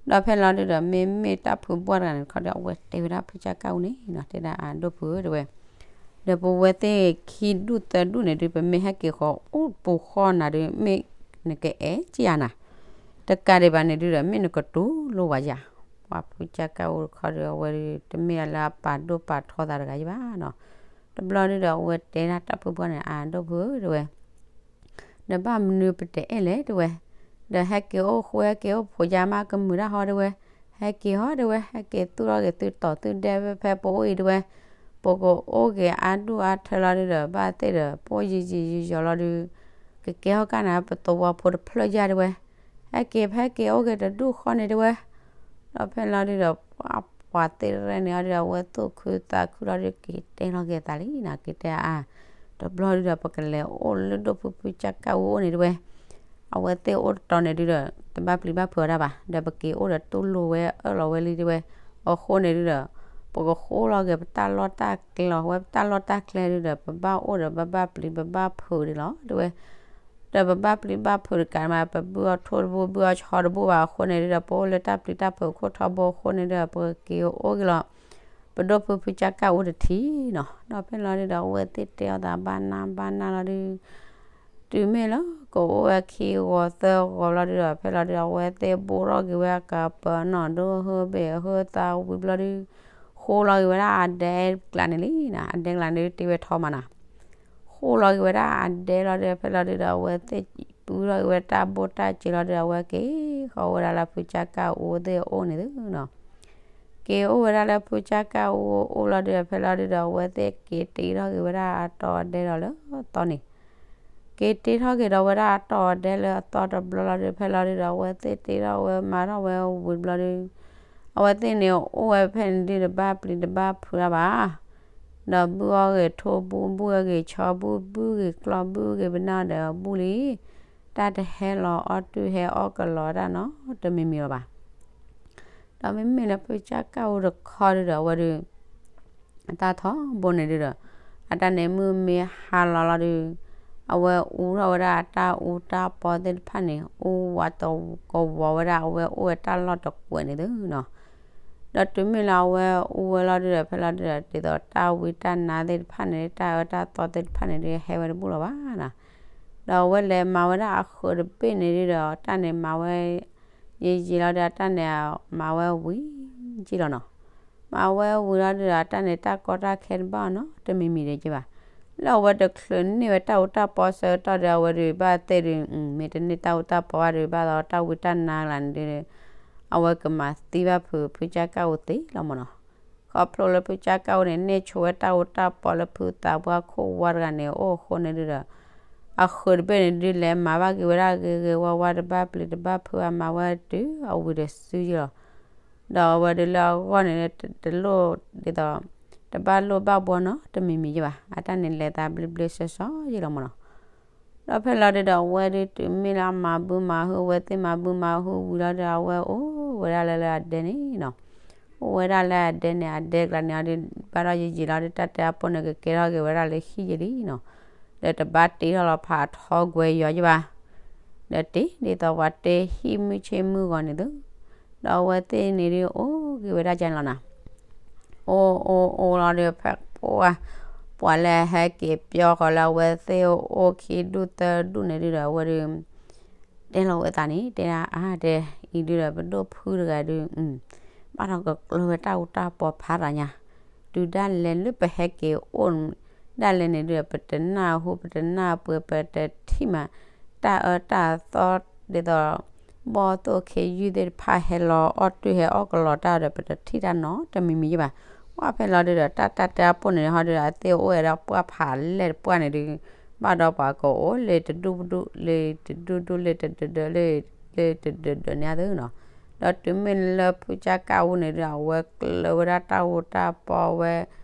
ဒီးဖဲလီၤဒုဒီး မ့မ့ၢ်တၢ်ဖုဘှၢ်တဂၤန့ၣ်တခီဒီး အဝဲတဲဝဲဒၣ်ဖုကၠၢ်ကၣ်အူန့ၣ်နီၤ တဲဒၣ်အဒိၣ်ဖုဧၢတဲဝဲ, ဒီးပဝဲသ့ၣ်ခံဒူၣ်သၢဒူၣ်န့ၣ်ဒု ပမ့ၢ်ဟဲက့ၤဃီၤအိၣ်ပူၤဃီနၤဒု မ့ၢ်နကအဲၣ်က့ယၤနၤ, တကးဒံးဘၣ်န့ၣ်ဒုဒီး မ့ၢ်နကတူၢ်လိာ်ဝဲယၤ. ပှၤဖုကၠၢ်ကၣ်အူတခီဒီး အဝဲဒု တမ့ၢ်လၢအပာ်ဒိၣ်ပာ်ထီသးတဂၤယဘၣ်နီၤ. တဘျီဒုဒီး အဝဲတဲဒၣ်တၢ်ဖုဘှၢ်န့ၣ် အဒိၣ်ဖုဧၢတဲဝဲ ဒီးဘၣ်မနုၤပတအဲၣ်လဲၣ်တဲဝဲ, ဒီးဟဲက့ၤအိၣ်ဃူဟဲက့ၤအိၣ်ဖိးယါမးကမုာ်တၢ်ဟီတဲဝဲ, ဟဲက့ၤဟီတဲဝဲ ဟဲက့ၤသူၣ်ထီၣ်က့ၤသုတီၤသုဒဲဖဲပအိၣ်အံၤတဲဝဲ, ပကအိၣ်က့ၤအါဒူၣ်အါထၢလီၤဒုဒီး ဘၣ်သ့ၣ်ဒီး ပအိၣ်ယံာ်ယံာ်ယံာ်ယီၤလီၤဒု ကကဲထီၣ်ကၣ်နၤပသဝီဖိတဖျၢၣ်ယါတဲဝဲ, ဟဲက့ၤဖဲက့ၤအိၣ်က့ၤတဒူၣ်ဃီန့ၣ်တဲဝဲ. ဒီးဖဲလီၤဒုဒီး ပှၤသ့ၣ်ရဲၣ်န့ၣ်အီၤဒုဒီး အဝဲသူၣ်ခုသးခုလီၤဒု က့ၤတဲလီၤက့ၤသးလံနီၤ က့ၤတဲအါ, တဘျီဒုဒီး ပကလဲၤအိၣ်လၢဒိၣ်ဖုဖုကၠၢ်ကၣ်အူအိၣ်န့ၣ်တဲဝဲ, အဝဲသ့ၣ်အိၣ်တတီၤန့ၣ်ဒုဒီး တဘၣ်ပျံၤဘၣ်ဖုးအီၤတၢ်ဘၣ် ဒီးပက့ၤအိၣ်ဒီးတူၢ်လိာ်ဝဲအၢၣ်လီၤဝဲလံတဲဝဲ. အဃိန့ၣ်ဒုဒီး ပကဃိလီၤက့ၤပတၢ်လီၢ်တၢ်ကျဲလီၤ ဝဲပတၢ်လီၢ်တၢ်ကျဲဒုဒီး ပဘၣ်အိၣ်ဒီးဘၣ်ဘၣ်ပျံၤဘၣ်ဘၣ်ဖုးဒံးလီၤတဲဝဲ. ဒီးပဘၣ်ပျံၤဘၣ်ဖုးတကးမး ပဘုၣ်အီၣ်ထိၣ်တဘိ ဘုၣ်အီၣ်ဆီတဘိဘၣ်အဃိန့ၣ်ဒုဒီး ပအိၣ်လၢတၢ်ပျံၤတၢ်ဖုးခိၣ်ထီဘိအဃိန့ၣ်ဒုဒီး ပက့ၤအိၣ်က့ၤလီၤ ပဒိၣ်ဖုဖုကၠၢ်ကၣ်အူတထံးနီၤ. ဒီးဖဲလီၤဒုဒီး အဝဲသ့ၣ်တဲအီၤသးဘၣ်နၢ်ဘၣ်နၢ်လီၤဒု တုၤမ့ၢ်လၢကအိၣ်ဝဲခံဂီၤသၢဂီၤလီၤဒုဒီး ဖဲလီၤဒုဒီး အဝဲသ့ၣ်ဘိထီၣ်က့ၤဝဲအကပၤနီၣ်ဒိဟၢဘ့ၣ်ဟၢသးဝံၤဘျီဒု ဃိလီၤက့ၤဝဲဒၣ်အဒဲကျးန့ၣ်လံနီၤ အဒဲကျးန့ၣ်ဒုတ့ဝဲထီမးနီၤ. ဃိလီၤက့ၤဝဲဒၣ်အဒဲလီၤဒု ဖဲလီၤဒုဒီး အဝဲသ့ၣ် အဝဲသ့ၣ်က့ၤပုၢ်ထီၣ်က့ၤဝဲတၢ်ဘိၣ်တၢ်စၢၤလီၤဒီး အဝဲက့ၤဃီၤဝဲဒၣ်လၢဖုကၠၢ်ကၣ်အူသ့ၣ်အအိၣ်န့ၣ်သုနီၤ. က့ၤအိၣ်ဝဲဒၣ်လၢဖုကၠၢ်ကၣ်အူအအိၣ်လီၤဒီး ဖဲလီၤဒုဒီး အဝဲသ့ၣ်က့ၤတ့ထီၣ်က့ၤဝဲဒၣ်အတီၢ်အဒဲဒီးလၢအသီန့ၣ် က့ၤတ့ထီၣ်က့ၤဒီးဝဲဒၣ်အတီၢ်အဒဲလၢအသီတဘျီလီၤဒီး ဖဲလီၤဒုဒီး အဝဲသ့ၣ်တ့ထီၣ်ဝဲမၤထီၣ်ဝဲဝံၤတဘျီဒီး အဝဲသ့ၣ်န့ၣ်အိၣ်ဝဲဖဲန့ၣ်ဒုတဘၣ်ပျံၤတဘၣ်ဖုးအါဘၣ် ဒီးဘုၣ်အီၣ်ဂ့ၤထိဘူး ဘုၣ်အီၣ်ဂ့ၤဆီဘူး ဘုၣ်ဂ့ၤကျီၢ် ဘုၣ်ဂ့ၤပနၢ်ဒီးဘုၣ်လံ, တၢ်တဟဲလီၤအီၣ်တုၤဟဲအီၣ်ကလီၤတၢ်နီတမံၤမံၤလီၤဘၣ်. ဒီးမ့မ့ၢ်လၢဖုကၠၢ်ကၣ်အူတခီဒုဒီး အဝဲဒု အတၢ်ထီဘိန့ၣ်ဒုဒီး အတၢ်န့ၣ်မုၢ်မ့ၢ်ဟါလီၤလီၤဒု အဝဲအူထီၣ်ဝဲဒၣ်အတၢ်အူတၢ်ပီသ့ၣ်တဖၣ်န့ၣ် အူဝးတကဝီၤဝဲဒၣ် အဝဲအိၣ်ဝဲတၢ်လီၢ်တကွဲးန့ၣ်သုနီၤ. ဒီးတုၤမ့ၢ်လၢအဝဲအူဝဲလီၤဒုဒီး ဖဲလီၤဒုဒီး ဒ်သိးတၢ်ဝံတၢ်နါသ့ၣ်တဖၣ်န့ၣ် တၢ်အၢတၢ်သီသ့ၣ်တဖၣ်န့ၣ်ဒု ဟဲဝဲတဘူၣ်လီၤဘၣ်နီၤ. ဒီးအဝဲလဲၤမၤဝဲဒၣ်အဃၢၤတဘ့ၣ်န့ၣ်ဒုဒီး တၢ်န့ၣ်မၤဝဲ ယံာ်ယံာ်လီၤဒီး တၢ်န့ၣ်မၤဝဲဝံၤကံလီၤနီၤ. မၤဝဲဝံၤလီၤဒုဒီး တၢ်န့ၣ်တၢ်ကီတၢ်ခဲတဘၣ်နီတမံၤမံၤဒံးက့ဘၣ်. လၢအဝဲတချုးန့ၢ်ဝဲတၢ်အူတၢ်ပီဆၢကတီၢ်ဒီး အဝဲဒုးဘၣ်သ့ၣ်ဒုး မ့ၢ်တန့ၢ်တၢ်အူတၢ်ပီဘၣ်ဒုး ဘၣ်ဒီးတၢ်ဝံတၢ်နါကလါန့ၣ်ဒု အဝဲကမၤသံဘၣ်ဖုးဖုကၠၢ်ကၣ်အူသ့လီၤမၢ်နီၤ. ခီဖျိလၢဖုကၠၢ်ကၣ်အူန့ၣ် န့ၢ်ဆိဝဲတၢ်အူတၢ်ပီလၢဖုသးပှၢ်ခိၣ်ဝါတဂၤန့ၣ် အိၣ်အဃိန့ၣ်ဒုဒီး အဃၢၤတဘ့ၣ်န့ၣ်ဒု လဲၤမၤဘၣ်က့ၤဝဲဒၣ်ဂ့ၤဂ့ၤဝါဝါ တဘၣ်ပျံၤတဘၣ်ဖုး အမၤဝဲတုၤအဝံၤတစုယံလီၤ. ဒီးအဝဲဒုလၢအဂီၢ်န့ၣ် တလိၣ်ဒ်သိး တဘၣ်လိၣ်ဘၣ်ဘှီနီတမံၤမံၤယံဘၣ်. အတၢ်န့ၣ်လဲၤသးဘျ့ဘျ့ဆှီဆှီယံလီၤမၢ်နီၤ. ဒီးဖဲလီၤဒုဒီး အဝဲဒုတုၤမ့ၢ်လၢအမၤဘုမၤဟု အဝဲသ့ၣ်မၤဘုမၤဟုဝံၤလီၤဒီး အဝဲအိၣ်ဝဲဒၣ်လၢလၢအဒဲန့ၣ်နီၤ. အိၣ်ဝဲဒၣ်လၢအဒဲန့ၣ် အဒဲကျါန့ၣ်အီၤဒု ဘၣ်ဒီးယံာ်ယံာ်လီၤဒု တၢ်တဲအပိၢ်န့ၣ် ကကဲထီၣ်က့ၤဝဲဒၣ်လၢဟံၣ်ယံလံနီၤ. ဒီးတဘၣ်တ့ထီၣ်လီၤဖးထီကွဲၤယီၤယံဘၣ်. ဒီးတ့ဒ်သိးပှၤတ့ဟံၣ်မုၢ်ဆ့မုၢ်ဂီၤန့ၣ်သု ဒီးအဝဲသ့ၣ်န့ၣ်ဒု အိၣ်က့ၤဝဲဒၣ်ကန့ၣ်လီၤနီၤ. အိၣ်အိၣ်အိၣ်လီၤဒီး ဖဲပှၢ် ပှၤလၢဟဲက့ၤပျီဃီၤလၢအဝဲသ့ၣ်အိၣ်ခံဒူၣ်သၢဒူၣ်န့ၣ်ဒုဒီး အဝဲဒု တဲလီၤဝဲသးန့ၣ် တဲဒၣ်အါတဲ အံၤဒုဒီး ပဒိၣ်ဖုတဂၤဒု ဘၣ်ဒီးကကျၢၤဝဲတၢ်အူတၢ်ပီဖးတၢ်ညါ, တုၤဒၣ်လဲာ်လၢပဟဲက့ၤအိၣ် ဒၣ်လဲာ်န့ၣ်ဒုဒီး ပတနၢ်ဟူ ပတနၢ်ပှဲၤ ပတထံၣ်မး တၢ်အၢတၢ်သီ ဒ်သိး ဘီၣ်သိၣ်ခ့ယုၢ်သ့ၣ်တဖၣ်ဟဲလီၤအီၣ်တုၤဟဲအီၣ်ကလီၤတၢ်ဒီး ပတထံၣ်တၢ်နီတမံၤမံၤယံဘၣ်. ပှၢ်ဖဲလီၤဒုဒီး တၢ်တၢ်တဲအပိၢ်န့ၣ်ဟီဒု အသ့ၣ်အိၣ်ဝဲဒၣ်ပှၢ်ဖးလဲၢ်တပှၢ်န့ၣ်ဒု ဘၣ်ဒီးပှၤကအိၣ်လၢတဒူၣ်ဒူၣ်လၢတဒူၣ်ဒူၣ်လၢတဒၢးဒၢးလၢ လၢတဒၢးဒၢးန့ၣ်သုနီၤ. ဒီးတုၤမ့ၢ်လၢဖုကၠၢ်ကၣ်အူန့ၣ်ဒု အဝဲကျၢၤဝဲဒၣ်တၢ်အူတၢ်ပီဝဲ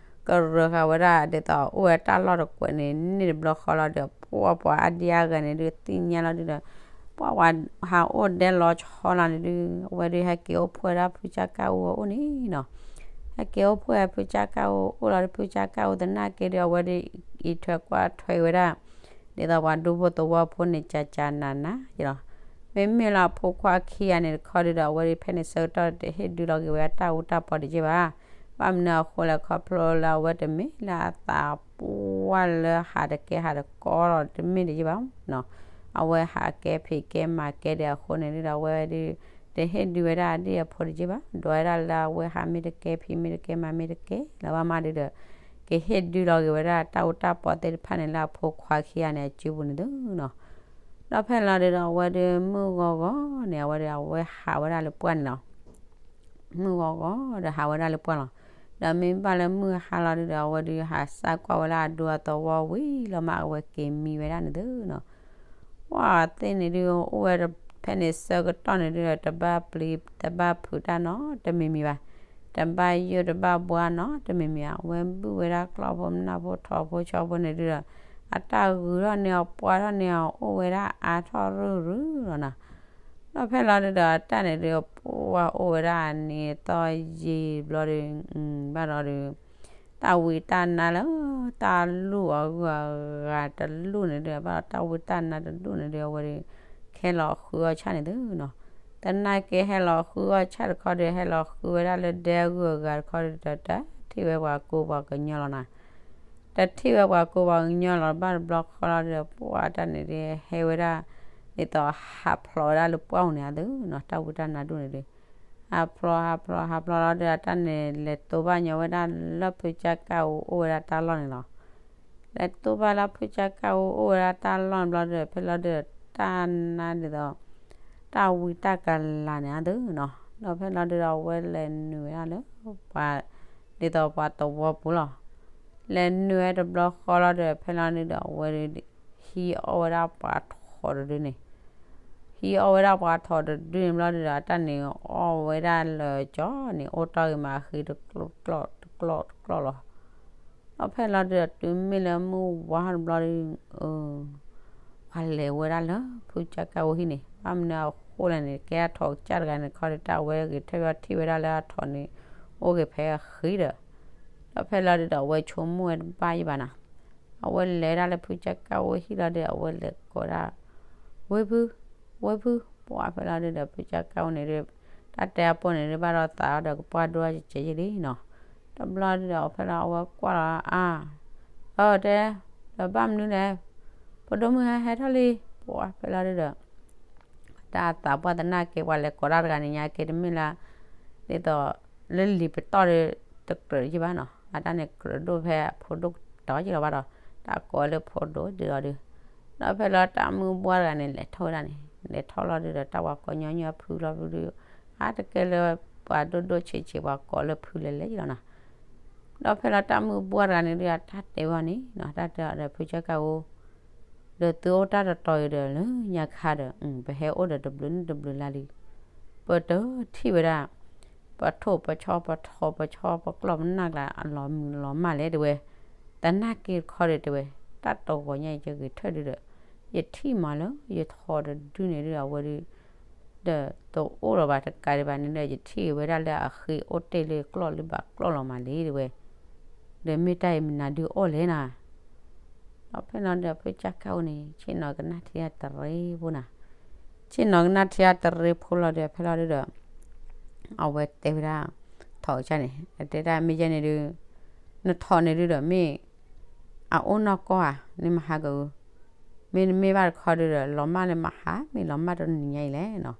ကရၢဃာ်ဝဲဒၣ်ဒ်သိးအိၣ်ဝဲတၢ်လီၢ်တကွဲးန့ၣ် န့ၢ်တဘျီဃီလီၤဒီး ပှၢ်ပှၤအါဒံအါဂၤန့ၣ်ဒု သ့ၣ်ညါလီၤဒုဒီး ပှၢ်ပှၤဟးအိၣ်ဒဲလီၤဆီလီၤန့ၣ်ဒု အဝဲဒုဟဲက့ၤအိၣ်ဖှိၣ်ဝဲဒၣ်ဖုကၠၢ်ကၣ်အူအအိၣ်န့ၣ်နီၤ. ဟဲက့ၤအိၣ်ဖှိၣ်ဝဲဖုကၠၢ်ကၣ်အူအအိၣ်လီၤဒီး ဖုကၠၢ်ကၣ်အူသနာ်က့ဒု အဝဲဒုအံးထွဲကွၢ်ထွဲဝဲဒၣ် ဒ်သိးပှၤဒူဖိသဝီဖိန့ၣ် ကၠးကၠးနးနးယလီၤ. မ့မ့ၢ်လၢအဖိခွါခံဂၤန့ၣ်တခီဒုဒီး အဝဲဒုဖဲန့ၣ်ဆၢကတီၢ် တဟ့ၣ်ဒုလီၤက့ၤဝဲတၢ်အူတၢ်ပီတက့ၢ်ဘၣ်. ဘၣ်မနုၤအဃိလဲၣ် ခီဖျိလၢအဝဲတမ့ၢ်လၢအသးပှၢ်လၢဟးတကဲဟးတကီလီၤ တမ့ၢ်တက့ၢ်ဘၣ်နီၤ. အဝဲဟးကဲဖံးကဲမၤကဲဒံးအဃိန့ၣ်ဒုဒီး အဝဲဒု တဟ့ၣ်ဒုဝဲဒၣ်အဒ့ၣ်အဖိတက့ၢ်ဘၣ်. ဒွးဝဲဒၣ်လၢအဝဲဟးမ့ၢ်တကဲဖံးမ့ၢ်တကဲမၤမ့ၢ်တကဲလၢၤဘၣ်မးဒုဒီး ကဟ့ၣ်ဒုလီၤက့ၤဝဲဒၣ်တၢ်အူတၢ်ပီသ့ၣ်တဖၣ်န့ၣ် လၢအဖိခွါခံဂၤန့ၣ် အစုပူၤန့ၣ်သုနီၤ. ဒီးဖဲလီၤဒုဒီး အဝဲဒုမုၢ်ဂီၤဂီၤန့ၣ် အဝဲဒု အဝဲဟးဝဲဒၣ်လၢပှၢ်န့ၣ်လီၤ. မုၢ်ဂီၤဂီၤဒီးဟးဝဲဒၣ်လၢပှၢ်လီၤ. ဒီးမ့ၢ်ဘၣ်လၢမုၢ်ဟါလီၤဒုဒီး အဝဲဒုဟးစၢ်ကွၢ်ဝဲဒၣ်အဒူအသဝီဝံၤလီၤမး အဝဲက့ၤမံဝဲဒၣ်န့ၣ်သုနီၤ. ပှၢ်သ့ၣ်န့ၣ်ဒု အိၣ်ဝဲဖဲန့ၣ်ဆၢကတီၢ်န့ၣ်ဒုဒီး တဘၣ်ပျံၤတဘၣ်ဖုးတၢ်နီတမံၤမံၤဘၣ်. တဘၣ်ယိၣ်တဘၣ်ဘှါနီတမံၤမံၤဘၣ်. အဝဲဘုၣ်ဝဲဒၣ်ကျီၢ်ဖိမနၢ်ဖိထိးဖိဆီဖိန့ၣ်ဒုဒီး အတၢ်ဂုၤထီၣ်န့ၢ်အီၤပှၢ်ထီၣ်န့ၢ်အီၤအိၣ်ဝဲဒၣ်အါထီၣ်ရုၢ်ရုၢ်လီၤနီၤ. ဒီးဖဲလီၤဒုဒီး တၢ်န့ၣ်ဒု ပှၢ်အိၣ်ဝဲဒၣ်အနံၤအသီယံာ်ဘျီဒု ဘၣ်ဒီးဒု တၢ်ဝံတၢ်နါလၢ တၢ်လူၢ်အဂုၤအဂၤတလူၢ်န့ၣ်ဒု ဘၣ်ဒီးတၢ်ဝံတၢ်နါတလူၢ်န့ၣ်ဒု အဝဲဒု ကဟဲလီၤဃုအီၣ်ဆၣ်န့ၣ်သုနီၤ. သနာ်က့ဟဲလီၤဃုအီၣ်ဆၣ်တခီဒု ဟဲလီၤဃုဝဲဒၣ်လၢဒဲအဂုၤအဂၤတခီဒု တထံၣ်ဝဲပှၤကူပှၤကညီလီၤနီၤ. တထံၣ်ဝဲပှၤကူပှၤကညီလီၤ ဘၣ်တဘျီဃီလီၤဒု ပှၢ်တၢ်န့ၣ်ဒု ဟဲဝဲဒၣ် ဒ်သိးဟးဖျိးဝဲဒၣ်လၢပှၢ်ပူၤန့ၣ်အသိးနီၤ တၢ်ဝံတၢ်နါဒိၣ်န့ၣ်ဒု ဟးဖျိးဟးဖျိးဟးဖျိးလီၤဒု အတၢ်န့ၣ်လဲၤတိဘၣ်ညီဝဲဒၣ်လၢဖုကၠၢ်ကၣ်အူအိၣ်ဝဲဒၣ်တၢ်လီၢ်န့ၣ်လီၤ. လဲၤတိဘၣ်လၢဖုကၠၢ်ကၣ်အူအိၣ်ဝဲဒၣ်တၢ်လီၢ်န့ၣ်ဘျီဒု ဖဲလီၤဒု တၢ်နါဒ်သိး တၢ်ဝံတၢ်ကလၤန့ၣ်အသိးနီၤ. ဒီးဖဲလီၤဒုဒီး အဝဲလဲၤနုာ်ဝဲဒၣ်လၢ ပှၤ ဒ်သိးပှၤသဝီပူၤလီၤ. လဲၤနုာ်ဝဲတဘျီဃီလီၤဒီး ဖဲလီၤဒုဒီး အဝဲဒု ဟံးအီၣ်ဝဲဒၣ်ပှၤထိးတဒုန့ၣ် ဟံးအီၣ်ဝဲဒၣ်ပှၤထိးတဒုန့ၣ်ဘျီဒုဒီး တၢ်န့ၣ်အီၣ်ဝဲဒၣ်လၢကၠီန့ၣ် အိၣ်တ့ၢ်ဂ့ၤမး အဃ့တကျီၢ်တကျီၢ်တကျီၢ်လီၤ. ဒီးဖဲလီၤဒုဒီး တုၤမ့ၢ်လၢမုၢ်ဝါတဘျီဒု ပှၤလဲၤဝဲဒၣ်လၢဖုကၠါကၣ်အိၣ်ဟံၣ်န့ၣ် ဘၣ်မနုၤအဃိလဲၣ်န့ၣ် ကဲအထိးကစၢ်တဂၤန့ၣ်ခီဒီး တၢ်အဝဲဂ့ၤထၢၣ်ဘၣ်ထံၣ်ဝဲဒၣ်လၢအထိးန့ၣ် အိၣ်ဂ့ၤဖဲအဃံဒီး ဒီးဖဲလီၤဒုဒီး အဝဲဆိကမိၣ်ဝဲတဘၣ်ယံၤဘၣ်နီၤ. အဝဲလဲၤဒၣ်လၢဖုကၠါကၣ်အိၣ်ဟံၣ်လီၤဒုဒီး အဝဲလဲၤကိးဒၣ် ဝ့ၢ်ဖု ဝ့ၢ်ဖု ပှၤဖဲလီၤဒုဒီး ဖုကၠါကၣ်အိၣ်န့ၣ်ဒု တၢ်တဲအပိၢ်န့ၣ်ဒု ဘၣ်ဒီးသးဒီးကပှၢ်ဒိၣ်ကကဲးယံာ်လံနီၤ. တဘျီဒုဒီး ဖဲလီၤအဝဲကွၢ်လီၤ အါ အၢ တဲ ဒီးဘၣ်မနုၤလဲၣ် ဖိဒိၣ်မုၣ်ဟဲဟဲထီၣ်လံ ပှၤဖဲလီၤဒုဒီး တၢ်သးပှၢ်သနာ်က့ ပှၤလဲၤကိးတၢ်တဂၤန့ၣ်ညါက့တမ့ၢ်လၢ ဒ်သိး လၢလံာ်ပတီၢ်ဒီး တကြၢးယံၤဘၣ်နီၤ အတၢ်န့ၣ်ကြၢးဒိၣ်ဖဲအဖိဒိၣ်တီၤယံၤလီၤဘၣ်ဒီး တၢ်ကိးလၢဖိဒိၣ်ဒုဒီးဒု ဒီးဖဲလီၤတၢ်မုၢ်ဘှၣ်တဂၤန့ၣ် လဲၤထီၣ်ဝဲဒၣ်န့ၣ် လဲၤထီၣ်လီၤဒုဒီး တၢ်ဝၤကိးညီညီဖုလီၤဖုဒု အါတကဲလၢ ပှၤဒိၣ်ဒိၣ်ဆံးဆံး ပှၤကိးလၢဖုလဲၤလဲၤယံၤလီၤနီၤ. ဒီးဖဲလီၤတၢ်မုၢ်ဘှၣ်တဂၤန့ၣ်ဒု အတၢ်တဲဝဲန့ၣ်နီၤ တၢ်တဲအီၤဒီး ဖုကၠါကၣ်အိၣ် ဒီးသုအိၣ်တၢ်တတီၤအံၤဒီးလၢညါခါဒီး ပဟဲအိၣ်ဒီးတဘျုးနံၣ်တဘျုးလါလံ ပတထံၣ်ဝဲဒၣ် ပထိၣ်ပဆီပထိၣ်ပဆီပကျီၢ်ပနၢ်ကျါအလီၤမုၢ်လီၤမၢ်လဲၣ်တဲဝဲ သနာ်က့တခီဒီးတဲဝဲ တၢ်တဂီၤညါအံၤယဂ့ၤထၢၣ်ဒုဒီး ယထံၣ်မးလၢယထိးတဒုန့ၣ်ဒုဒီးအဝဲဒု ဒီးတအိၣ်လီၤဘၣ်တကးဒံးဘၣ်န့ၣ်ဒီး ယထံၣ်ဝဲဒၣ်လၢအဃ့အိၣ်တ့ၢ်လၢကျီၢ်လၢဘၣ်ကျီၢ်လီၤမးလံတဲဝဲ ဒီးမ့ၢ်တၢ်အံၤမနုၤဒုအီၣ်လဲၣ်နၤ ဒီးဖဲလီၤဒုဒီးဖုကၠါကၣ်အိၣ်န့ၣ် ဆ့ၣ်နီၤကနၣ်ထံအတရ့ဖိနၤ ဆ့ၣ်နီၤကနၣ်ထံအတရ့ဖိလီၤဒီး ဖဲလီၤဒုဒီး အဝဲတဲဝဲဒၣ် ထိးကစၢ်န့ၣ် အတဲဒၣ်မ့ၢ်ယဲန့ၣ်ဒု နထိးန့ၣ်ဒုဒီးမ့ၢ် အအိၣ်နီၢ်ကီၢ်ဧါ နမၤဟးဂီၤဧါ မ့တမ့ၢ်ဘၣ်တခီဒုဒီး လီၤမၢ်လၢမဟါ မ့ၢ်လီၤမၢ်တနံၤညါအံၤလဲၣ်နီၤ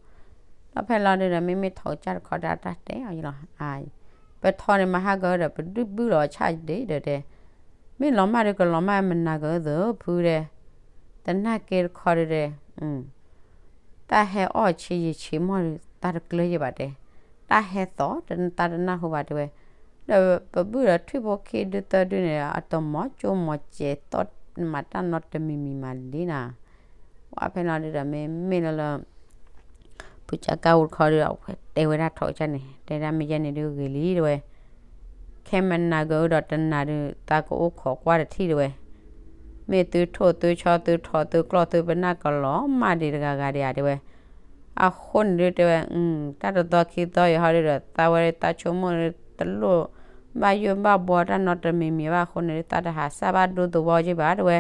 ဒီးဖဲလီၤဒုဒီး မ့မ့ၢ်ထိးကစၢ်တခီဒီး တၢ်တဲအီၤယံၤလီၤ ပထိးန့ၣ်မၤဟးဂီၤဒီး ပဒုၣ်ဘုၣ်လီၤဆၣ်ဒ့ဒီးတဲ မ့ၢ်လီၤမၢ်ဒုကလီၤမၢ်မနၤဂီၤသၢဖုဒီး သနာ်က့တခီဒုဒီး တၢ်ဟဲအီၣ်ဆံးယံာ်ဆံးမီၢ်ဒု သးတကျၢၤယံၤဘၣ်တဲ, တၢ်ဟဲသီၣ် သးတနၢ်ဟူဘၣ်တဲဝဲ, ဒီးပဘုၣ်ဒီးထွံၣ်ဖိခံဒုသၢဒုန့ၣ် အတမီၤကၠိမီၤစဲးသီၣ်မၤတၢ်နီတမံၤမံၤမးလံနၤ, ဝဲဖဲလီၤဒုဒီး မ့မ့ၢ်လၢလၢ ဖုကၠါကၣ်အိၣ်တခီဒီး အဝဲတဲဝဲဒၣ်ထိးကစၢ်န့ၣ် တဲဒၣ်မ့ၢ်ယဲန့ၣ်ဒုဂ့ၤလံတဲဝဲ, ခဲမနၤကဒီးတနၤဒု သးကအိၣ်ခိးကွၢ်တထံၣ်တဲဝဲ, မ့ၢ်သုထိၣ်သုဆီသုထိးသုကျီၢ်သုပနၢ်ကလီၤမၢ်ဒံးတဂၤဂၤဒံးဧါတဲဝဲ, အဃိန့ၣ်ဒုတဲဝဲ, တၢ်တသီခံသီအံၤဟီဒုဒီး သးဝဲဒု သးဆိကမိၣ်ဒု တလိၣ်ဘၣ်ယိၣ်ဘၣ်ဘှီတၢ်နီတမံၤမံၤဘၣ်အဃိန့ၣ်ဒု သးတဟးစၢ်ဘၣ်ဒိသဝီက့ဘၣ်တဲဝဲ,